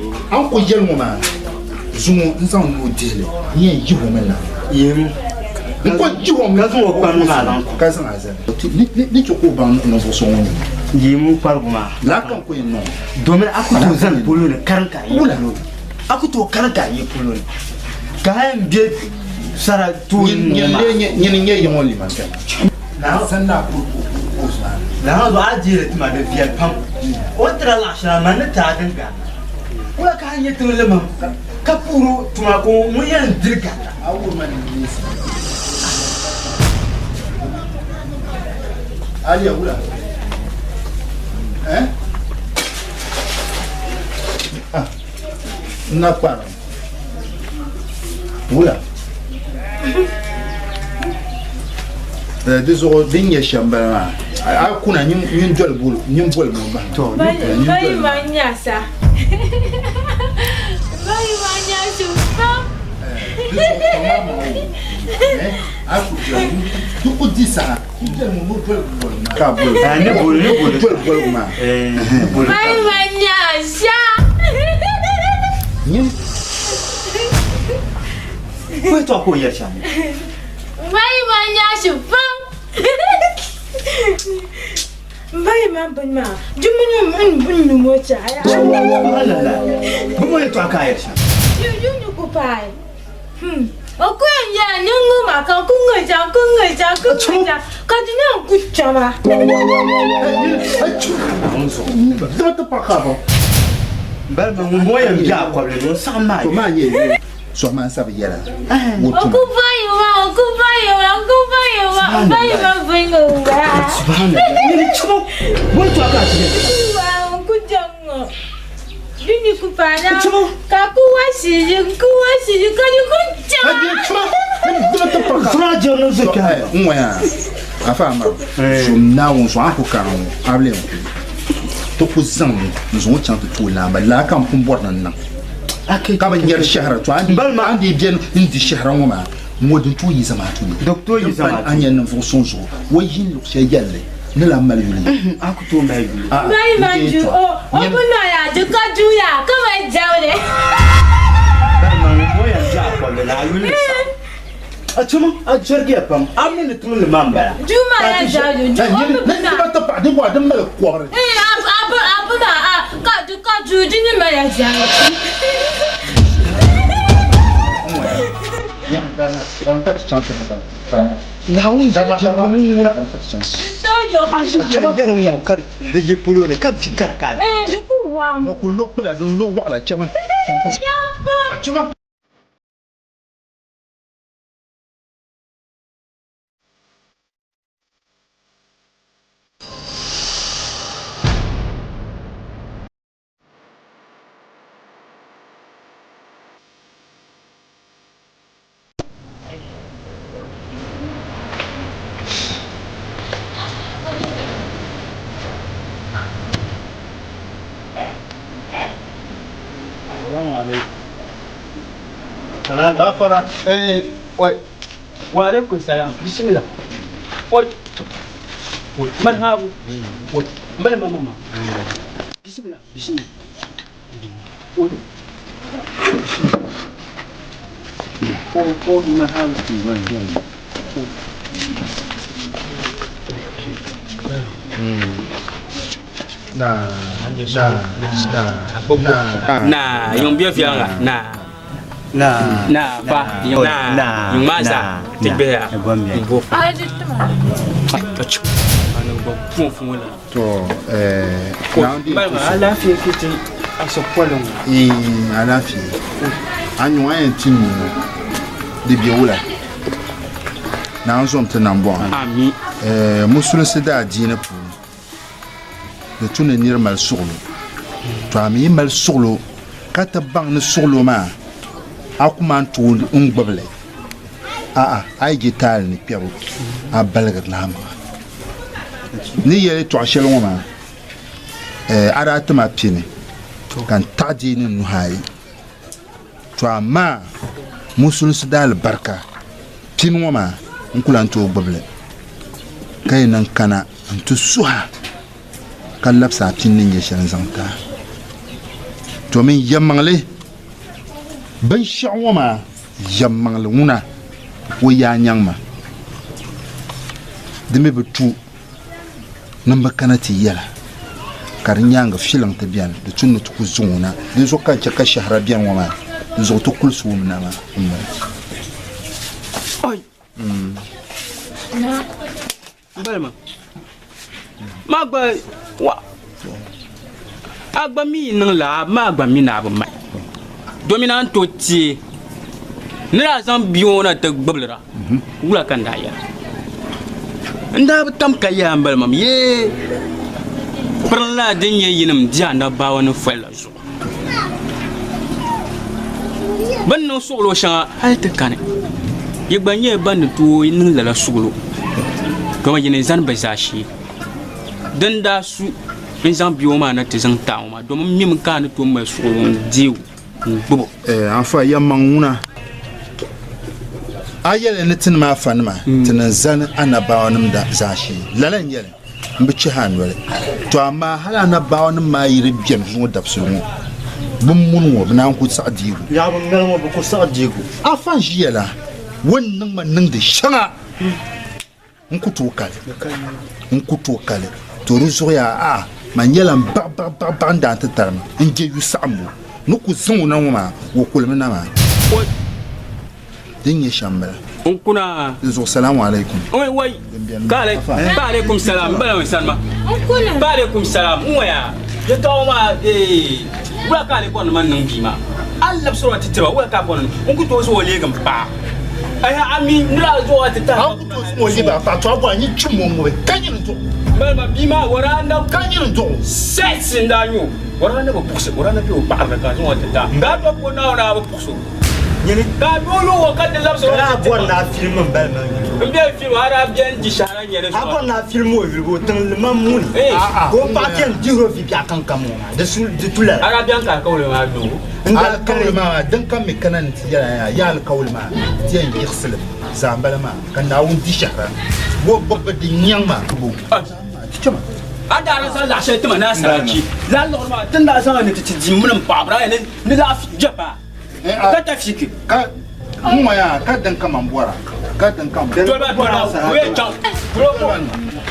ku yɛli ŋɔ maa, zuŋɔ n zaŋ n nuu dihi li, n yɛn yihi o mi la. N ku yihi o mi ka zaŋ a zali. Ni chɛ ka o baŋ ninvuɣ so ŋun nyɛ ma. Yihimu kparigu maa. Lala ka n ku yɛn niŋ o. Domin a ku tooi zani polo ni karim ka a yi polo ni. A ku tooi karim ka a yi polo ni. Ka a yɛn be sara tooni ŋɔ maa. Nyini n-nyɛ yiŋ o liman kpɛma. Naa sani naa ku o zuɣu. Lala zuɣu a deeri ti ma di viɛli pam. O ni tira laɣ shɛŋa man ni ti a din garita. Wula ka a nyɛ tiŋli mam ka puhiri o tuma ka ŋun yɛn diri garita? A wuhi ma ni neesim. Aliya wula? Eh? Ah, n na kparim. Wula? Eh, di zuɣu din nyɛ shɛm bala maa a kuna nyin doli boli nyin boli mo bahi to Bayi ma nyasa. Bayi ma nyasu pam. A ku di ku di saha ka boli ni boli ni boli doli boligu maa Bayi ma nyasa. nyin Wai to ko yɛri shɛm. Bayi ma nyasu pam. Bayi ma bini maa. Jumunu n n numo chaya. Subhanallah. Bi mo yɛltɔɣa ka a yɛri shɛm. Yunu ku paai. O ku yɛn yɛla ni ŋ maa ka ku ŋ cha ku ŋ cha ku ŋ cha ka di na ku chɛma. Balima ŋun bɔŋɔ yɛn bɛ a kɔbili ni o saɣim maa to maa nyɛ sɔhima n sabi yɛla O ku bayi ma o ku bayi ma o ku bayi ma o bayi ma bini o wa. Subhanallah. Nyini chimo bɔli tɔɣa ka a ti yɛli. Wa o ku chɛŋ ŋɔ. Yunu ku paai na ka ku wa shiri ku wa shiri ka di ku chɛma. Sura jɛri ni zo kpɛha. n waya afa amaru so naawuni so a ku kara ŋɔ a bi lɛm ti ku zaŋ n zaŋ o chaŋ ti tooi laamba laa ka n pun bɔri ni n niŋ ka bi nyɛri shɛhira to a ni bɛni n di shɛhira ŋɔ maa ŋɔ din tooi yi zamaatu ni a nyɛ ninvuɣu suŋ zuɣu o ʒini luɣu shɛli yɛlli ni lan mali yuli a ku tooi mali yuli Bayi ma ju o o ku nɔya di ka juya ka mali jɛmli. Balima ŋun bɔŋɔ yɛn bɛ a kɔbili ni a yuli ni saɣim. A chimo a jɛrigiya pam a mi ni tiŋli maa m-bala. Ju maa ya jɛmli ju o mi bi na. Ti paɣa di bɔri din mali kɔbiri. Ee a a a bi na a ka di ka ju di ni mali ya jɛmli. Naawuni jɛrigu ni ŋuna. Ka di yi polo ni ka vi ka di ka. Ee di ku waɣim. Ku lo kpila din lo waɣila chɛma. Chɛma. Gafara. Eh, wai. Wa alaikum salam. Bismillah. Wai. Wai, marhabu. Wai, mbale mama. Bismillah, bismillah. Wai. Ko ko marhabu. Na na na na na yung bia fianga na Na na fa yung na yung maza ti gbeya bo to eh na alaafee ke ti aso polin eh alaafee a nyɔ a yɛn ti nuu di bɛ wula Naawuni zom ti nambɔɣu Ami. Eh, musulinsi daa diini puuni. Di tu ni nir mali suɣilo. To a mi yi mali suɣilo ka ti baŋ ni suɣilo maa a ku maan tooi n gbubi li, a'a, a yi je taali ni kpɛbu, a baligirila a maŋa. N ni yɛli yɛtɔɣ shɛli ŋɔ maa, a daa ti ma pini ka n taɣi deei ni n nuhi ayi. To amaa musulinsi daalibarika pini ŋɔ maa n ku lan tooi gbubi li, ka yi niŋ kana nti suhi a ka labisi a pini ni nyɛ shɛli n-zaŋ ti a. Domin yɛlimaŋli binshɛɣu ŋɔ maa yɛlimaŋli ŋuna o yaa nyaŋ ma, di mi bi tu ni m bi kana ti yɛla ka di nyaaŋa filiŋ ti beni, di tu ni ti ku zaŋ o na. Dinzuɣu ka n chɛ ka shɛhira beni ŋɔ maa, dinzuɣu ti kulisi o mi na maa m-bala. M ma gba wa a gba mi yi niŋ laa maa gba mi ni a bi mali domin a ni tooi teei ni daa zaŋ bia ŋɔ na ti gbubilira wula ka n daa yɛra n daa bi tam ka yɛla n bala mam yee pirinla din nyɛ yinim di anabaawa ni foli la zuɣu bɛ ni niŋ suɣulo shɛŋa hali ti kani yi gba nyɛla ban ni tooi niŋ lala suɣulo dama yi ni zani bɛ zaashee din daa su n zaŋ bia ŋɔ maa na ti zaŋ taai ŋɔ maa domin m mimi ka a ni tooi mali suɣulo n-deei o n-gbubi o. Afa yɛlimaŋ ŋuna a yɛli ni tinim afanima ti ni zani anabaawanim zaashee lala n-nyɛ li. M bi chihi a noli. To amaa hal anabaawanim maa yi di beni zuŋɔ dabisili ŋɔ, bɛ muni ŋɔ, bɛ naan ku saɣi deeg o. Yaɣi bɛ ŋali ŋɔ, bɛ ku saɣi deeg o. Afa n-ʒiya la, o ni niŋ ma niŋdi shɛŋa, n ku tooi kali. N ku tooi kali. To di zuɣu yaa, a man nyɛla m baɣ baɣ baɣ baɣ n daan ti tarimi n je yu saɣimbu ni ku zaŋ o na ŋɔ maa, o kulimi na maa. Din nyɛ shɛm m-bala. N kuna. Di zuɣu salamu alaikum. Oi wai. Ka ale ka alaikum salam n bala n sani ma. N kuna. Ka alaikum salam n waya. Yɛtɔɣa maa ee wula ka ale bɔri ni man niŋ bia maa. A ni labisiri o ti tiri ba wula ka a bɔri ni n ku tooi zaŋ o leegi m paɣa. Ɛhɛ a mi n ni daa zaŋ o ti tahi. A ku tooi zaŋ o leegi a paɣa to a bɔri a nyin chim o ŋubi ka nyini n-duɣi o. N bala ma bia maa o daa na. Ka nyini n-duɣi o. Sex n daa nyɛ o. O daa na bi puɣisi o daa na be o paɣiri ni ka a zaŋ o ti tahi. Ka a dɔbi o na o daa bi puɣisi o. Nyini. Ka a doo yo o ka ti labisi o Ka daa bɔri ni a filim m bali maa yuli. M be filim a daa beni di shɛhira nyɛ di A zuɣu. bɔri ni a filim o yuli o tiŋ li man muni. Ka o paɣa beni dihiri o vi biɛɣu kam kam ŋɔ maa di su di tu lala. A daa beni ka alikauli maa lu. N daa Alikauli maa din kam mi kana ni ti yɛla yaa ya alikauli maa ti yɛn yiɣisi li zaa m-bala maa ka Naawuni di shɛhira o gbibbi di nyaŋ maa. Ti chama. A daa di zaŋ laɣ shɛli ti ma ni a sarati lala liɣiri maa ti ni daa zaŋ li ni ti ti di m mini m paɣa bɛ daa yɛli ni laɣ jɛpa. Ka tafiki. Ka n ŋɔya ka din ka man bɔra ka din ka man. Dɔlba dɔlba o yɛn chaŋ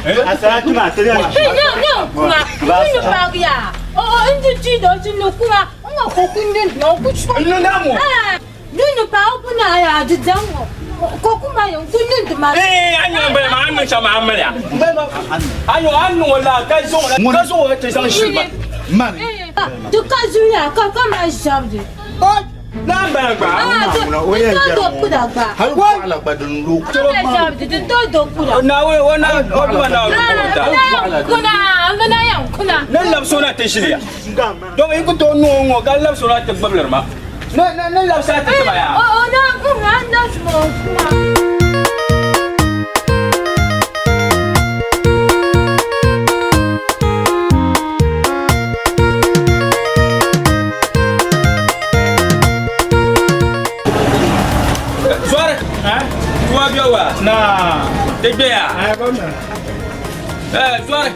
Asalaati maa ti Hey, no, no, kuma. N paagi ya. O o n di ti do ti ni kuma. N ŋɔ ko ku ni no ku chu. N ni na ŋɔ. Ah, ni ni pa o bu na ya di dan ŋɔ. Ko ku ma yɛn ku ni di ma. Ee, a nyɛ bala ma a niŋ shɛm a mali ya. A nyɛ a niŋ o la ka zaŋ o la ka zaŋ o ti zaŋ shiri ba. Mani. Di ka zuya ka ka ma ʒabdi. Lan bala gba. Di to do kuda gba. Hali waɣala gba din lo. Ʒabdi di to do kuda. Naawuni o na o duma Naawuni ko ta. Kuna amina yan kuna. Ne labisi o na ti ʒili ya. Dɔm yi ku tooi niŋ o ŋɔ ka labisi o na ti gbibili ma. Ne ne ne labisi a ti tiba ya. O o na kuna na suma kuma. Zɔri tuwa bɛ wa ti gbɛya zɔri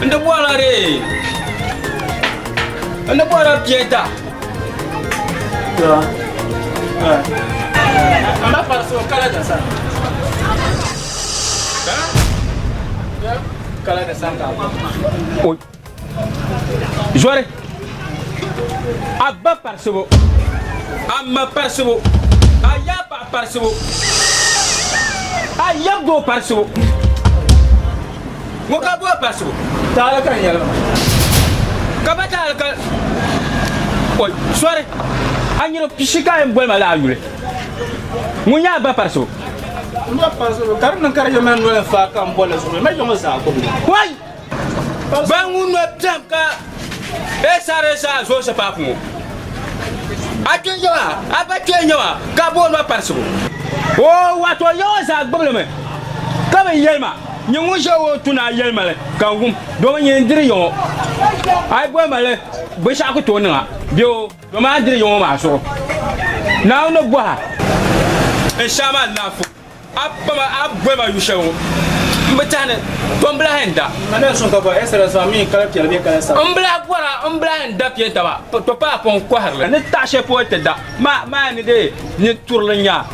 n di bɔrila de n di bɔrila piɛta Mba parisi o kala da sa. Kala da sa ka. Zɔri a ba parisibu a ma parisibu a yaa paɣa parisibu a yab doo parisibu ŋɔ ka bɔri parisibu Taali ka n yɛli maa. Ka ba taali ka oi sɔri a nyini pishi ka yɛn boli ma la a yuli ŋun nyɛ a ba parisibu. N ba parisibu ka di niŋ ka di yɛn mali noli n faai ka n boli zuɣu ma yiŋɔ zaa gbubi li. Wai! Ban ŋun no piɛm ka SRSA zoosi paapu ŋɔ. A kpe n-nyɛ maa, a ba kpe n-nyɛ maa ka a booni ma parisigu. Oo wato ya ŋɔ zaa gbibili mi ka bi yɛli ma, nyɛ ŋun ʒe o tu ni a yɛli ma li ka n wum, domi nyini n-diri ya ŋɔ. A yi boli ma li, binshɛɣu ku tooi niŋ a bee o, domi a ni diri ya ŋɔ maa zuɣu. Naawuni ni bɔhi a. N shɛhi maa laafu. A kpama a boli ma yu shɛli ŋɔ, m bi tɛhi ni to m bi lahi yɛn da. M bi lahi bɔra m bi lahi yɛn da piɛnta maa, to paai pɔŋ kɔhiri li. Ni taɣi shɛli polo ti da maa maa ni dee ni turili n-nya a.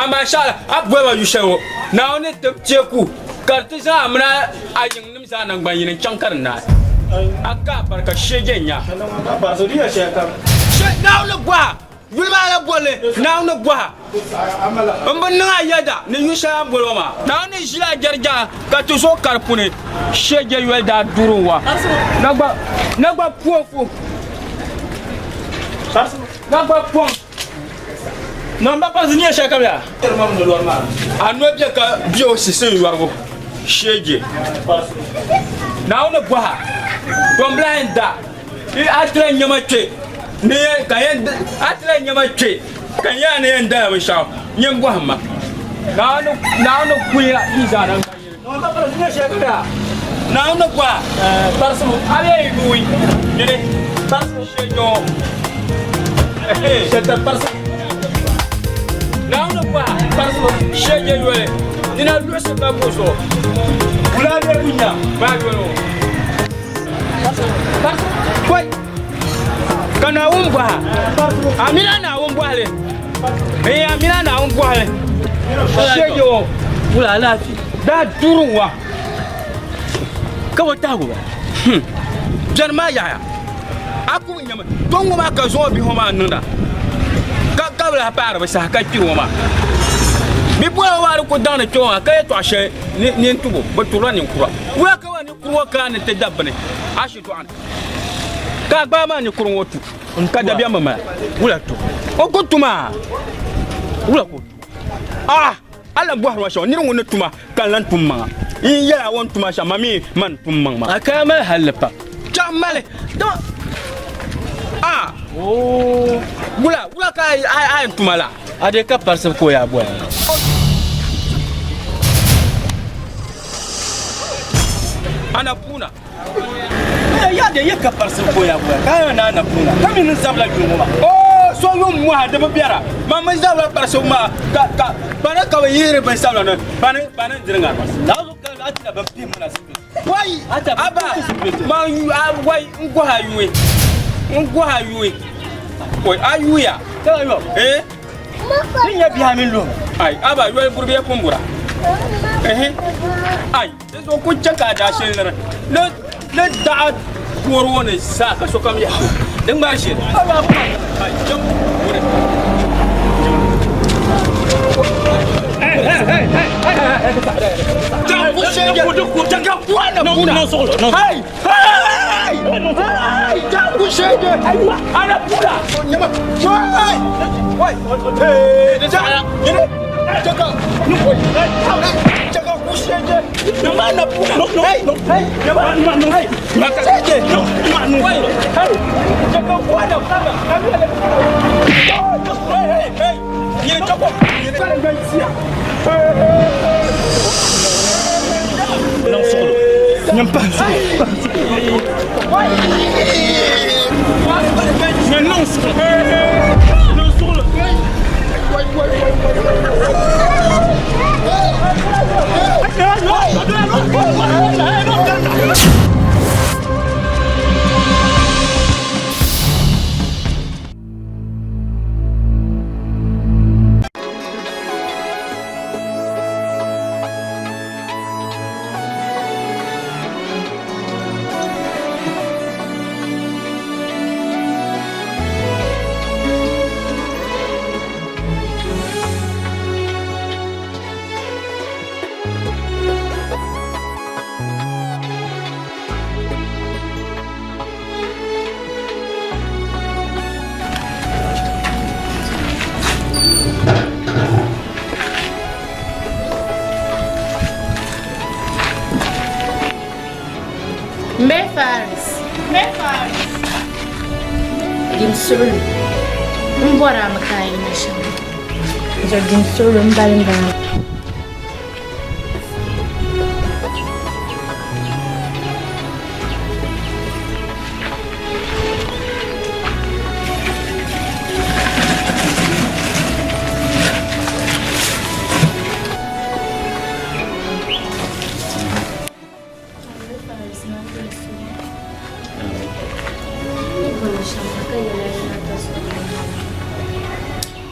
Amaa shɛɣili a boli ma yu shɛli ŋɔ, Naawuni ni tim teeku ka di ti zaŋ a mini a yiŋnim zaa naŋgban yini n-chaŋ ka di naai. A ka a barika shee je n-nya. Naawuni bɔhi a. Yuli maa la bolli, Naawuni ni bɔha. M bi niŋ a yɛda ni yu shɛli a ni boli ŋɔ maa. Naawuni ni ʒili a jɛrijaŋa ka ti zo ka di puni shee je yoli daa duri n wa. Na gba, na gba poŋ fu. Na gba poŋ. Na m ba pa ziniya shɛli kam yaa. A no be ka be o sisi n yɔrigu shee je. Naawuni ni bɔha, to m bi lahi yɛn da. A tila nyɛma kpe ni yɛn ka yɛn a tila nyɛma kpe ka yɛn ni yɛn dala binshɛɣu nyin bɔhim ma. Naawuni Naawuni kuya yi zaa na Naawuni bɔha a bɛ yi yuui nyini shɛjɔ Naawuni bɔha shɛjɛ yoli nina luɣisi ka buɣisi o wula bɛ kunya maa yoli o. Koi ka Naawuni bɔha a mini a Naawuni bɔhili ee a mini a Naawuni bɔhili shege o wula alaafee daa duri wa ka bɔ tahigu ba biɛni maa yaɣaya a ku bi nyami to ŋɔ maa ka zuŋɔ bihi ŋɔ maa niŋda ka ka bi lahi paari bi saha ka kpiri ŋɔ maa bipola ŋɔ maa di ku daŋdi kpɛ ŋɔ maa ka yɛltɔɣa shɛli nini tubo bi turila ninkura wula ka Kuri ŋɔ kana ni ti da bini a shitɔɣu ni, ka a gbaai maa ni kuri ŋɔ tu, ka dabiɛm bi mali wula tu o ku tu maa wula ka o tu a a lan bɔhiri ma shɛm nir ŋun ni tuma ka n lan tum maŋa n yɛl a o ni tuma shɛm ma mi man tum maŋ maa A kaya mali halli pam. Chaŋ mali dama a wula wula ka a yɛn tuma la A dee ka parisibu ka o yaa bɔya. Ana puuna. Ya de ye ka parisibu ka o yaa bɔya ka a na ana puuna ka mi ni zabila yuŋ ŋɔ maa. Oo so yuŋ mɔha di bi biɛra ma mi zabila parisibu maa ka ka bani ka bi yihiri bin sabila ni bani bani n diri ŋarima. Naawuni ka a tila bin pihim na zipiliti. Wai aba ma wai n gɔhi a yuui n gɔhi a yuui oi a yuuya eh Din nyɛ bihi mini luhi. Ai aba yoli buri bee pun bura ehe ai di zuɣu ku chɛ ka a daa shili niri ni ni daɣa pɔri ŋɔ ni zaa ka sokam yahi di ŋmari shili ai chɛm wuni. Mbe Faris. Mbe Faris. Dim suɣulu. M bɔri a mi ka a yina shɛm. Zuɣu dim suɣulu m bali m bala.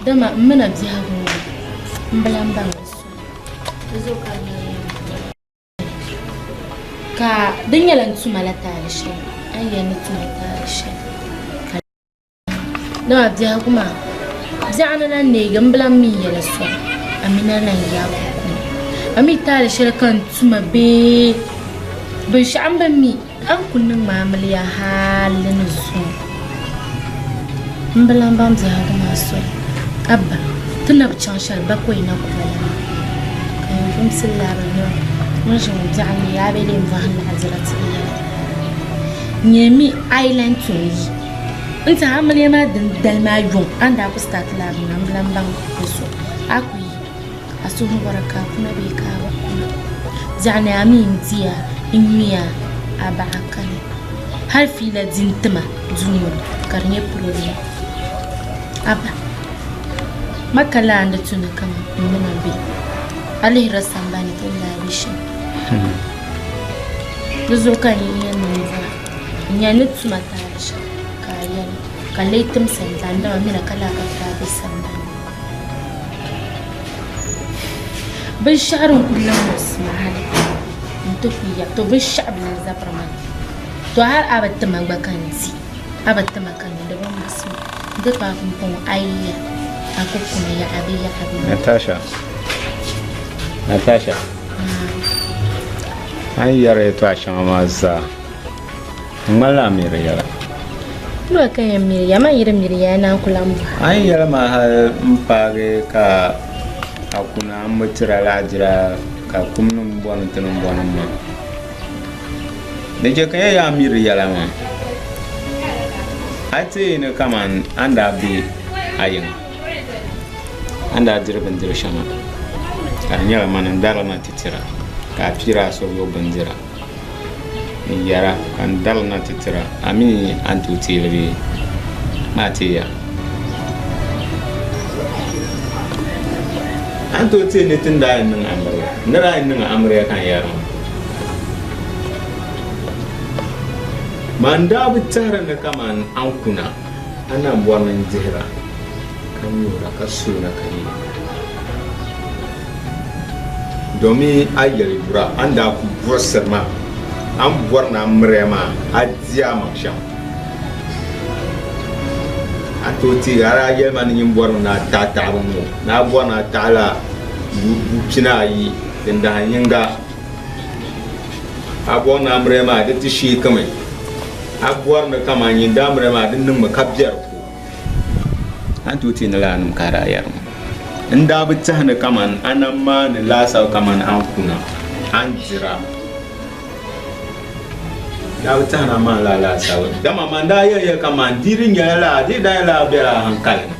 Dama m mina biɛhigu ŋɔ m bi lan baŋ di soli. Di zuɣu ka n yɛli ka di nyɛla n tuma la taali shɛli, a ni yɛli ni tuma taali shɛli. Dama biɛhigu maa, biɛɣuni lan neegi m bi lan mi yɛla soli, a mi na lan yaag o kuni. A mi taali shɛli ka n tuma bee binshɛɣu m bi mi, a ni kul niŋ ma amiliya hali ni zuŋɔ. M bi lan baŋ biɛhigu maa soli. Abba, ti na bi chaŋ shɛli bakɔi na ku bala maa. Ka yɛn vumsi labiri ni o ni ʒi ŋɔ biɛɣu ni yaa bee lee m-bɔhim laɣidira ti yɛla. Nyɛmi a yi lan tom yi n ti amiliya maa din dali maa yuŋ a ni daa ku start lab maa m bi lan baŋ di zuɣu a ku yi a suhu bɔra ka a kuna bee ka a bi kuna biɛɣu ni a mi n diya n nyuya a baɣa kani hali fiila di n tima duu ŋɔ ni ka di nyɛ problem Abba ma ka laa n di tu ni kaman m mini a be a lihirila sambani ti ni daa be shɛm di zuɣu ka n yɛn niŋ bɔra N nya ni tuma taali shɛm ka a yɛli, ka lee tim sambani dama mina ka laa ka ti daa be sambani ni. Binshɛɣu din kuli niŋ muɣisima hali n-ti ku ya, to binshɛɣu bi lan zabiri ma ni. To hali a bi ti ma gba ka n di, a bi ti ma ka n di, di bi muɣisi ma. N-ti paai pumpɔŋɔ a yi ya, a ku kuni yaɣa bee yaɣa bee. Natasha, Natasha, a ni yɛri yɛtɔɣa shɛŋa maa zaa N ŋmanila a miri yɛla. Nua ka yɛn miri ya, man yi di miri ya, naan ku lan bɔhi. A ni yɛli ma hal m paagi ka a kuna m bi tira laadira ka kum ni m bɔni ti ni bɔni maa. Di chɛ ka ya yaa miri yɛla maa. A teei ni kaman a ni daa be a yiŋa, a ni daa diri bindiri shɛŋa, ka di nyɛla mani n-darili na ti tira, ka a piiri a suhuyiɣi bindira. N yɛra ka n darili na ti tira, a mi a ni tooi teei li bee? Maa teeya. A ni tooi teei ni ti ni daa yɛn niŋ amiliya? N ni daa yɛn niŋ amiliya ka n yɛri maa. Man daa bi tɛhiri ni kaman a ni kuna, a na bɔri ni n dihira, ka nyuura, ka suuna, ka yiina. Domi a yɛli yura a ni daa kuli buɣisiri ma, a ni bɔri ni a miriya maa, a di a maŋ shɛm. A tooi teegi a daa yɛli ma ni nyin bɔrimi ni a taɣi taɣibu ŋɔ, ni a bɔri ni a taɣila bu pinaayi din dahin yiŋga. A bɔri ni a miriya maa di ti sheekimi. A bɔri ni kaman nyin daa miriya maa di niŋmi ka biɛri ku. A ni tooi ti ni lala nim ka a daa yɛri ma. N daa bi tɛhi ni kaman a nam maani laasabu kaman a ni kuna, a ni dira. N daa bi tɛhi ni a maani lala laasabu, dama man daa yɛli ya kaman di di nyɛla lala, di daa nyɛla a bela a hankali ni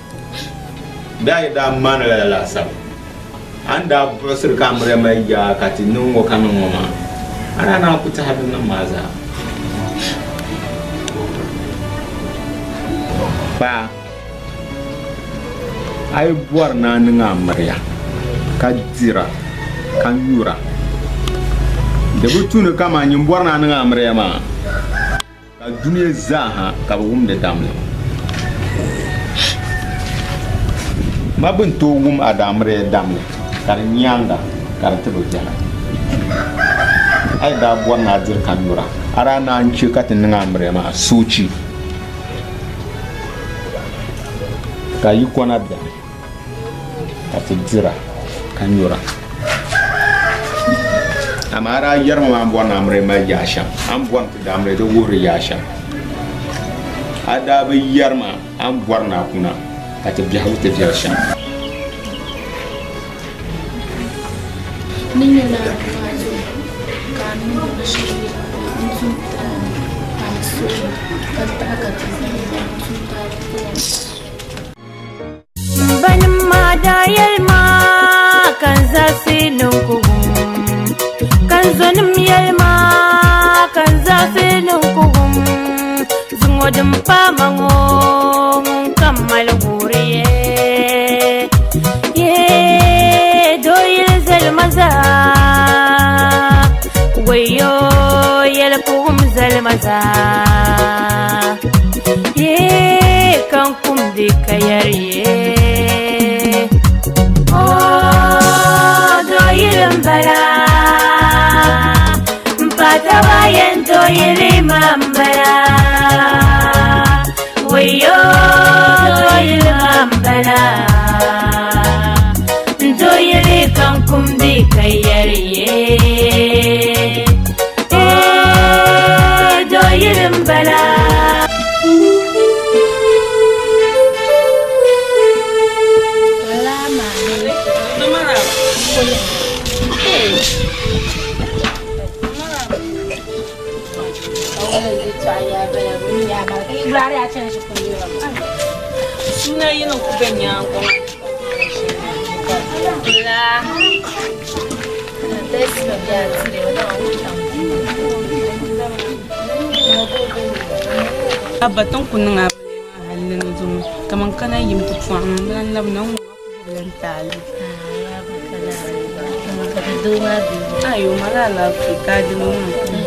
bee a yi daa maani lala laasabu. A ni daa buɣisiri ka a miriya mali yaa ka ti niŋ ŋɔ ka niŋ ŋɔ maa, a daa naan ku tɛhi din niŋ maa zaa. Paɣa, a yi bɔri ni a niŋ a miriya ka dira ka nyura, di bi tu ni kaman nyin bɔri ni a niŋ a miriya maa ka dunia zaa ha ka bɛ wumdi damli. Ma bɛ ni tooi wum a daamiriya damli ka di nyaaŋa ka di ti bi viɛla. A yi daa bɔri ni a diri ka nyura, a daa naan chɛ ka ti niŋ a miriya maa soochi ka yikɔna beni ka ti dira ka nyura. Amaa a daa yɛrimi maa m-bɔri ni a miri mali yaa shɛm, a ni bɔri ni ti daa miri di wuhiri yaa shɛm. A daa bi yɛri ma a ni bɔri ni a kuna ka ti biɛhigu ti viɛli shɛm. Ni nyɛ Naawuni maa zuɣu ka a niŋdi binshɛli n-tum ti a ni. suhu ka taɣi ka ti zaŋ tuuta Banim maa daa yɛli ma ka n zaɣisi niŋkuhum, ka n zɔnim yɛli ma ka n zaɣisi niŋkuhum. Zuŋɔ din paai ma ŋɔ, ŋun ka m mali guuri ye. Yee, dooyili zali ma zaa, wayo yɛlikuhum zali ma zaa. Yee, ka n kumdi ka yɛri yee. Oh, dooyili m-bala, m pa taba yɛn dooyili ma m-bala. Wayo, dooyili ma m-bala, n dooyili ka n kumdi ka yɛri yee. Eh, dooyili m-bala. Suna yini ku be nyaango maa. La. Abba tin ku niŋ a bili maa halli ni zuŋɔ kaman kana yim ti pɔhim n lan labina n-ŋɔ a ku gbubila n taali. Ayo mali alaafee ka a dimi maa.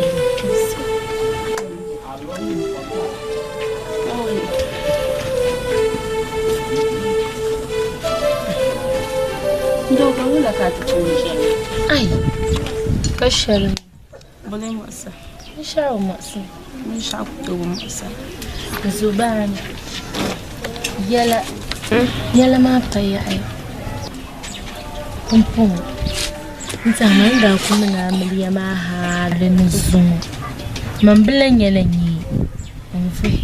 Doo ka wula ka a ti pun ʒiya? Ai, ka shɛli. Bole muɣisa. Binshɛɣu bi muɣisi. Binshɛɣu ku tooi bi muɣisa. Zubaani, yɛla, yɛla maa pa yaɣi pumpɔŋɔ. N tɛha man daa ku niŋ amiliya maa hali ni zuŋɔ, man bi lan nyɛla nyee n-vuhi.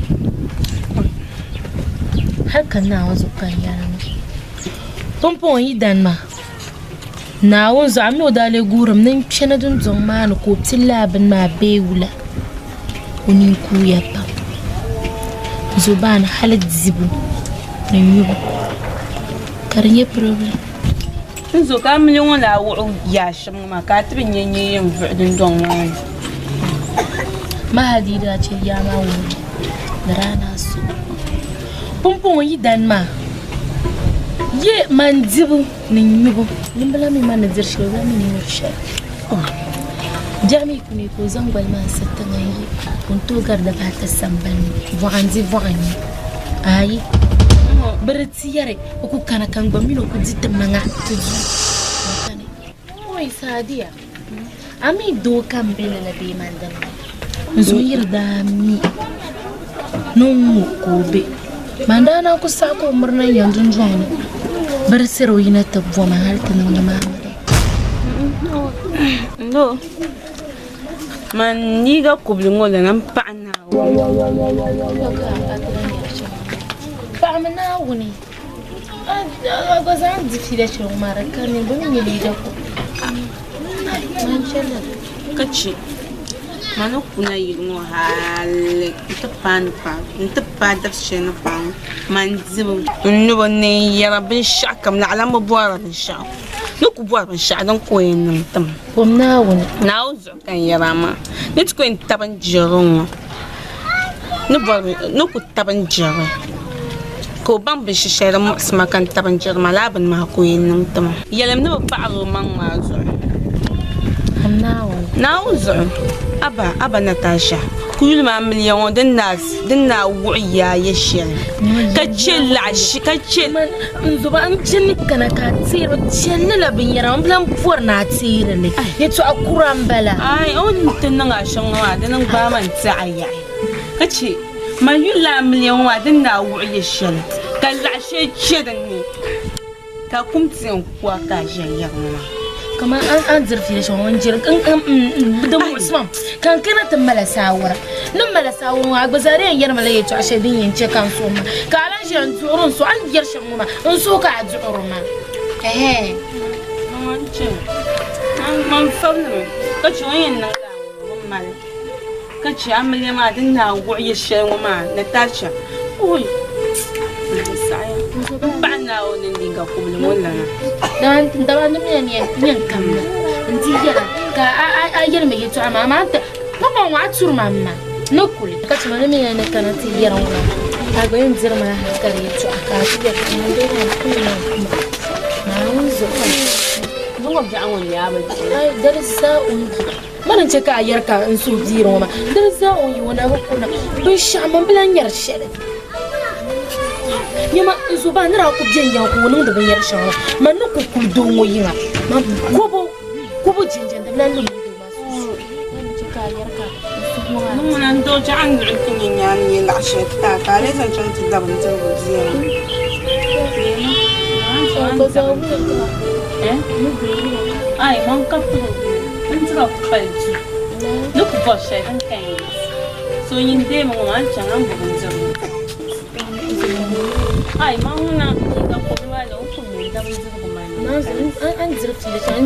Hal ka Naawuni zuɣu ka n yɛri ŋɔ. Pumpɔŋɔ yi dan maa, Naawuni zuɣu a mi o daa lee guurimi ni n kpɛna dundɔŋ maa ni ka o pili lala bini maa bee wula? O nini kuuya pam. Zubaani hali dibu ni nyubu ka di nyɛ problem. N zo ka amiliya ŋɔ daa wuɣi yaa shɛm ŋɔ maa ka a ti bi nya nyee yɛn vuɣi dundɔŋ maa ni. Ma hali di yi daa chɛ yaa maa wuhibu di daa naan so. Pumpɔŋɔ yi dan maa ye man dibu ni nyubu ŋun bi mi man ni diri shɛli o bi mi ni nyuri shɛli. Biɛɣu mi ku neei ka o zaŋ gbali maa n-sa tiŋa n-ye ka o ni tooi gari dibaata sambani ni bɔɣa n-di bɔɣa n-nyu. Ayi, bɛ di ti yɛri o ku kana ka n gba mini o ku di ti maŋa ti du kani. Oi Sadiya, a mi doo ka m be ni la bee man dini la? N zo yiri daa mi ni n ŋɔ ka o be. Man daa naan ku saɣi ka o mirina n-yɛn dundɔŋ ni bɛ di siri o yina ti bɔma hali ti niŋdi maa mi. No, man liiga kubili ŋɔ lana m paɣi Naawuni. Paɣimi Naawuni. A gba zaŋ di fiila shɛli ŋɔ maa di kani bɛ mi nyɛ liiga kubili. Man chɛli. Ka che ma ni kuna yili ŋɔ hali nti paai ni paai nti paai dabisi shɛli ni paai ŋɔ man dibu n nubu ni n yɛra binshɛɣu kam naɣila m bi bɔrila binshɛɣu ni ku bɔri binshɛɣu din ka o yɛn niŋ ti ma. Kom Naawuni. Naawuni zuɣu ka n yɛri a maa ni ti ku yɛn tabi n jɛri ŋɔ ni bɔri ni ku tabi n jɛri ka o baŋ binshɛ shɛli din muɣisi ma ka n tabi n jɛri maa lala bini maa ka o yɛn niŋ ti ma. Yɛlim ni bi paɣiri o maŋ maa zuɣu. Naawuni zuɣu Aba Aba Natasha ku yuli maa miliya ŋɔ din daa din daa wuɣi yaa ya shɛli ka chɛ laɣishi ka chɛ. N zoba n chani kana ka a teeri chɛli la binyɛra n lan bɔri ni a teeri li yɛtɔɣa kura m bala. Ai o ni ti niŋ a shɛm ŋɔ maa di ni gbaai ma n-ti a yaɣi ka chɛ man yuli lala miliya ŋɔ maa din daa wuɣi ya shɛli ka laɣ shɛli chɛ din ni. Ka kum ti yɛn ku a ka a ʒiya yɛri ŋɔ maa. Kaman a ni diri fiila shɛŋa ŋɔ n-jiri di muɣisima ka n kana ti mali saawara. Ni m mali saawara ŋɔ a gba zaa di yɛn yɛri ma la yɛtɔɣ shɛli din yɛn chɛ ka n suhu maa ka a lan ʒiya n-duɣiri n suhu a ni yɛri shɛm ŋɔ maa n suhu ka a duɣiri maa. Ɛhɛɛ. Man fabili mi ka chɛ o ni yɛn niŋ lala ŋɔ o bi mali. Ka chɛ amiliya maa din daa wuɣi yili shɛli ŋɔ maa, Natasha, Oi! N saɣiya m paɣi Naawuni ni liiga kubili ŋɔ lana. Dama ni mi ni yɛn kamina n-ti yɛra ka a yɛli ma yɛtɔɣa maa, amaa pɔpɔ ŋɔ a turi ma m ma ni kuli. Ka chɛ ma ni mi ni kana ti yɛra ŋɔ maa, a gba yɛn diri ma la hankali yɛtɔɣa ka a ti yɛri ka man doo maa kuli maa kuma Naawuni zuɣu. Zuŋɔ biɛɣu ŋɔ n-nyɛ a bi di. Ai, di zaa o ni di. Mani n-chɛ ka a yɛri ka n suhu biiri ŋɔ maa, di ni zaa o ni yi o na bi kuna binshɛɣu man bi lan nyari shɛli. Nyama, n zo ba ni daa ku be n yiŋa ka o niŋdi binyɛr shɛŋa maa, man ni ku kuli doo ŋɔ yiŋa, man kobo, kobo jinjɛm di bi lan lu mini doo maa sunsuuni. Mani n-chɛ ka a yɛri ka n suhu ŋɔ maa. Ni ŋuna n-doo chɛ a ni luɣi ti nyɛ nyaani nyɛ laɣ shɛli ti a ka a lee zaŋ chaŋ ti da bindirigu bia ŋɔ. Ai, man ka pili. Bindira ku pali du ni ku bɔri shɛli din ka yɛn di. So nyin deemi ŋɔ maa a ni chaŋ a ni bo bindirigu. Ai man ŋuna liiga kobili maa zuɣu n ku mi n da bindirigu maa ni.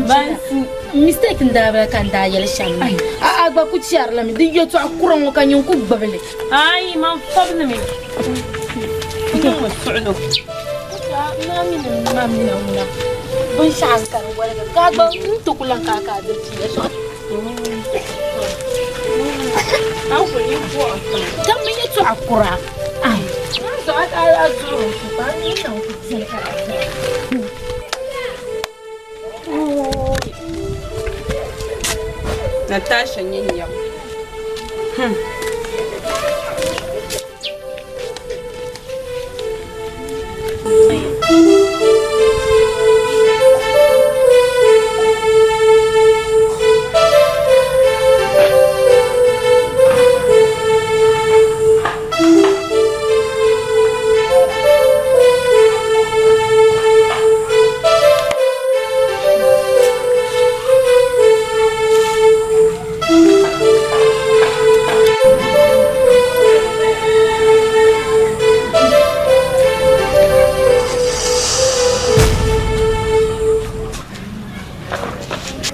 Bansi. Mistake n daa bala ka n daa yɛli shɛm maa. A gba ku chɛrila mi di yɛtɔɣa kura ŋɔ ka nyin ku gbubi li. Ai man fabili mi n niŋmi suɣilo. Naa mini ma mina ŋuna binshɛɣu n kani woligi ka a gba n ti ku lahi ka a diri fiila shɛŋa. Ka mi yɛtɔɣa kura ai a zuɣuri n ku kpa a ni niŋ ku dili ka di diri. Natasha nyɛ nyabu.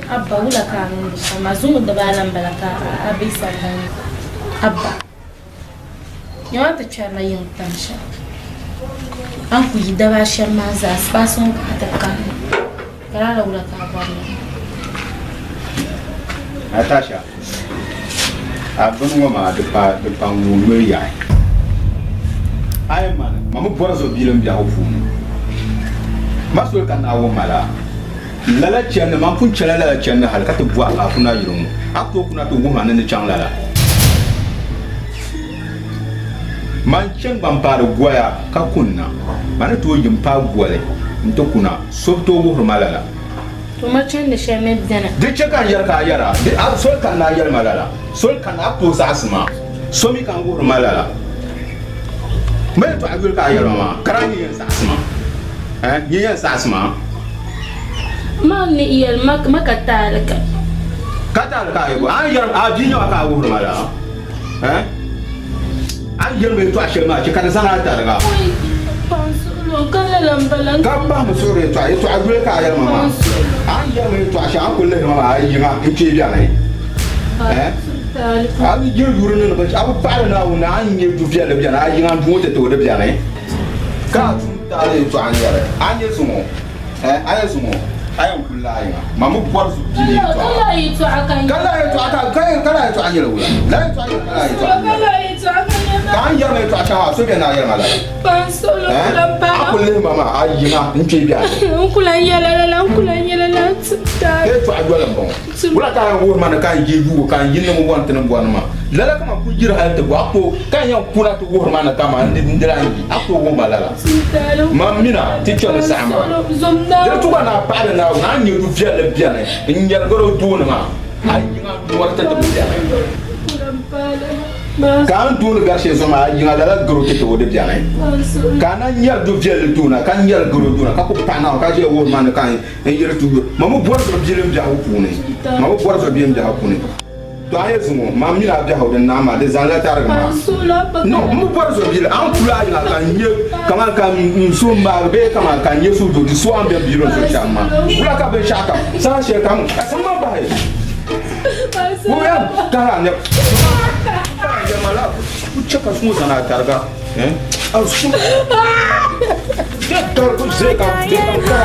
Abba wula ka a niŋdi shɛm maa zuŋɔ dibaala m-bala ka a be sambani Abba nyama ti kpɛrila yiŋ tam shɛm a ni ku yi daba ashɛm maa zaa sipaasi ŋɔ ka a ti kanna ka lala wula ka a bɔri li. Natasha, a bini ŋɔ maa di pa di pa ŋun noli yaɣi. A yi mani, ma mi bɔri zuɣu biilim biɛhigu puuni. Ma soli ka Naawuni ma la. Lala chandi, man pun chana lala chandi hali ka ti bɔhi a kuna yili ŋɔ. A ku tooi kuna ti wuhi ma ni ni chaŋ lala. Man chani gba m-paari goya ka kunna. Ma ni tooi yi m-paai goli nti kuna, so bi tooi wuhiri ma lala. Tuma chandi shɛli mi beni. Di chɛ ka n yɛri ka a yɛra, di a soli kanna a yɛli ma lala. Soli kanna a ku tooi zaɣisi ma. So mi ka n wuhiri ma lala. Ma yɛtɔɣa yuli ka a yɛli ma maa, ka daa nyɛ yɛn zaɣisi ma. Eh, nyɛ yɛn zaɣisi ma. Ma ni yɛli ma, ma ka taali ka. Ka taali ka a yɛli a ni yɛri a bia nyɛma ka a wuhiri ma lala. Eh, a ni yɛli ma yɛtɔɣa shɛli maa chɛ ka di zani a tariga. Ka lala m-bala. Ka pahimi suhuri yɛtɔɣa, yɛtɔɣa yuli ka a yɛli ma maa. A ni yɛli ma yɛtɔɣa shɛli, a ni kuli lihiri ma maa a yiŋa n-kpee beni. Eh, a yi yiri yuri ni ni binshɛɣu, a bi paɣiri Naawuni ni a ni nya du viɛlli beni, a yiŋa n-duŋ o ti ti o di beni. Ka a tum taali yɛtɔɣa n-yɛli, a nya zuŋɔ, eh, a nya zuŋɔ, a yɛn kuli la a yiŋa. Ma mi bɔri zuɣu bia yɛtɔɣa. Ka lala yɛtɔɣa ka Ka lala yɛtɔɣa ka, ka, ka lala yɛtɔɣa nyɛla wula? Lala yɛtɔɣa nyɛla ka lala yɛtɔɣa n-nyɛli. Ka a ni yɛri ma yɛtɔɣa shɛŋa maa, so beni ni a yɛli ma lala? Eh, a kuli lihi ma maa, a yiŋa n-kpe beni. Yɛtɔɣa yoli m-bɔŋɔ. Wula ka a yɛn wuhiri ma ni ka n yi yuui ka n yi niŋ bɔni ti ni bɔni maa? Lala ka man kul yiri hal ti bo a ku ka n yɛn kuna ti wuhiri ma ni kaman n di lan yi, a ku tooi wuhi ma lala. Man mina ti kpɛmi saha maa. Di tu ka ni a paɣiri Naawuni, a ni nya du viɛlli beni n-nyɛri garo tooni maa, a yiŋa nɔri ti ti bi beni. Ka a ni tooni gari shɛli zuɣu maa, a yiŋa lala garo ti ti o di beni. Ka a na nyɛri du viɛlli tooni ka nyɛri garo tooni ka ku paɣi Naawuni ka ʒiya wuhiri ma ni ka n N yiri ti yuri, ma mi bɔri zuɣu bilim biɛhigu puuni, ma mi bɔri zuɣu bilim biɛhigu puuni. To a yɛ zuŋɔ, ma mini a biɛhigu din naai maa, di zanila tarigi maa. No, m mi bɔri zuɣu bilim, a ni kuli a yiŋa ka n nyɛ kaman ka n suhu maagi bee kaman ka n nyɛ suhudoo di so a ni bɛn biiri n zuɣu shɛm maa. Wula ka binshɛɣu kam, saha shɛli kam, a simma bahi. O yɛn kahila a nɛba. Yɛlima la ku chɛ ka suŋ zani a tariga. A suŋ. Bɛ tarigu zee ka bɛ ka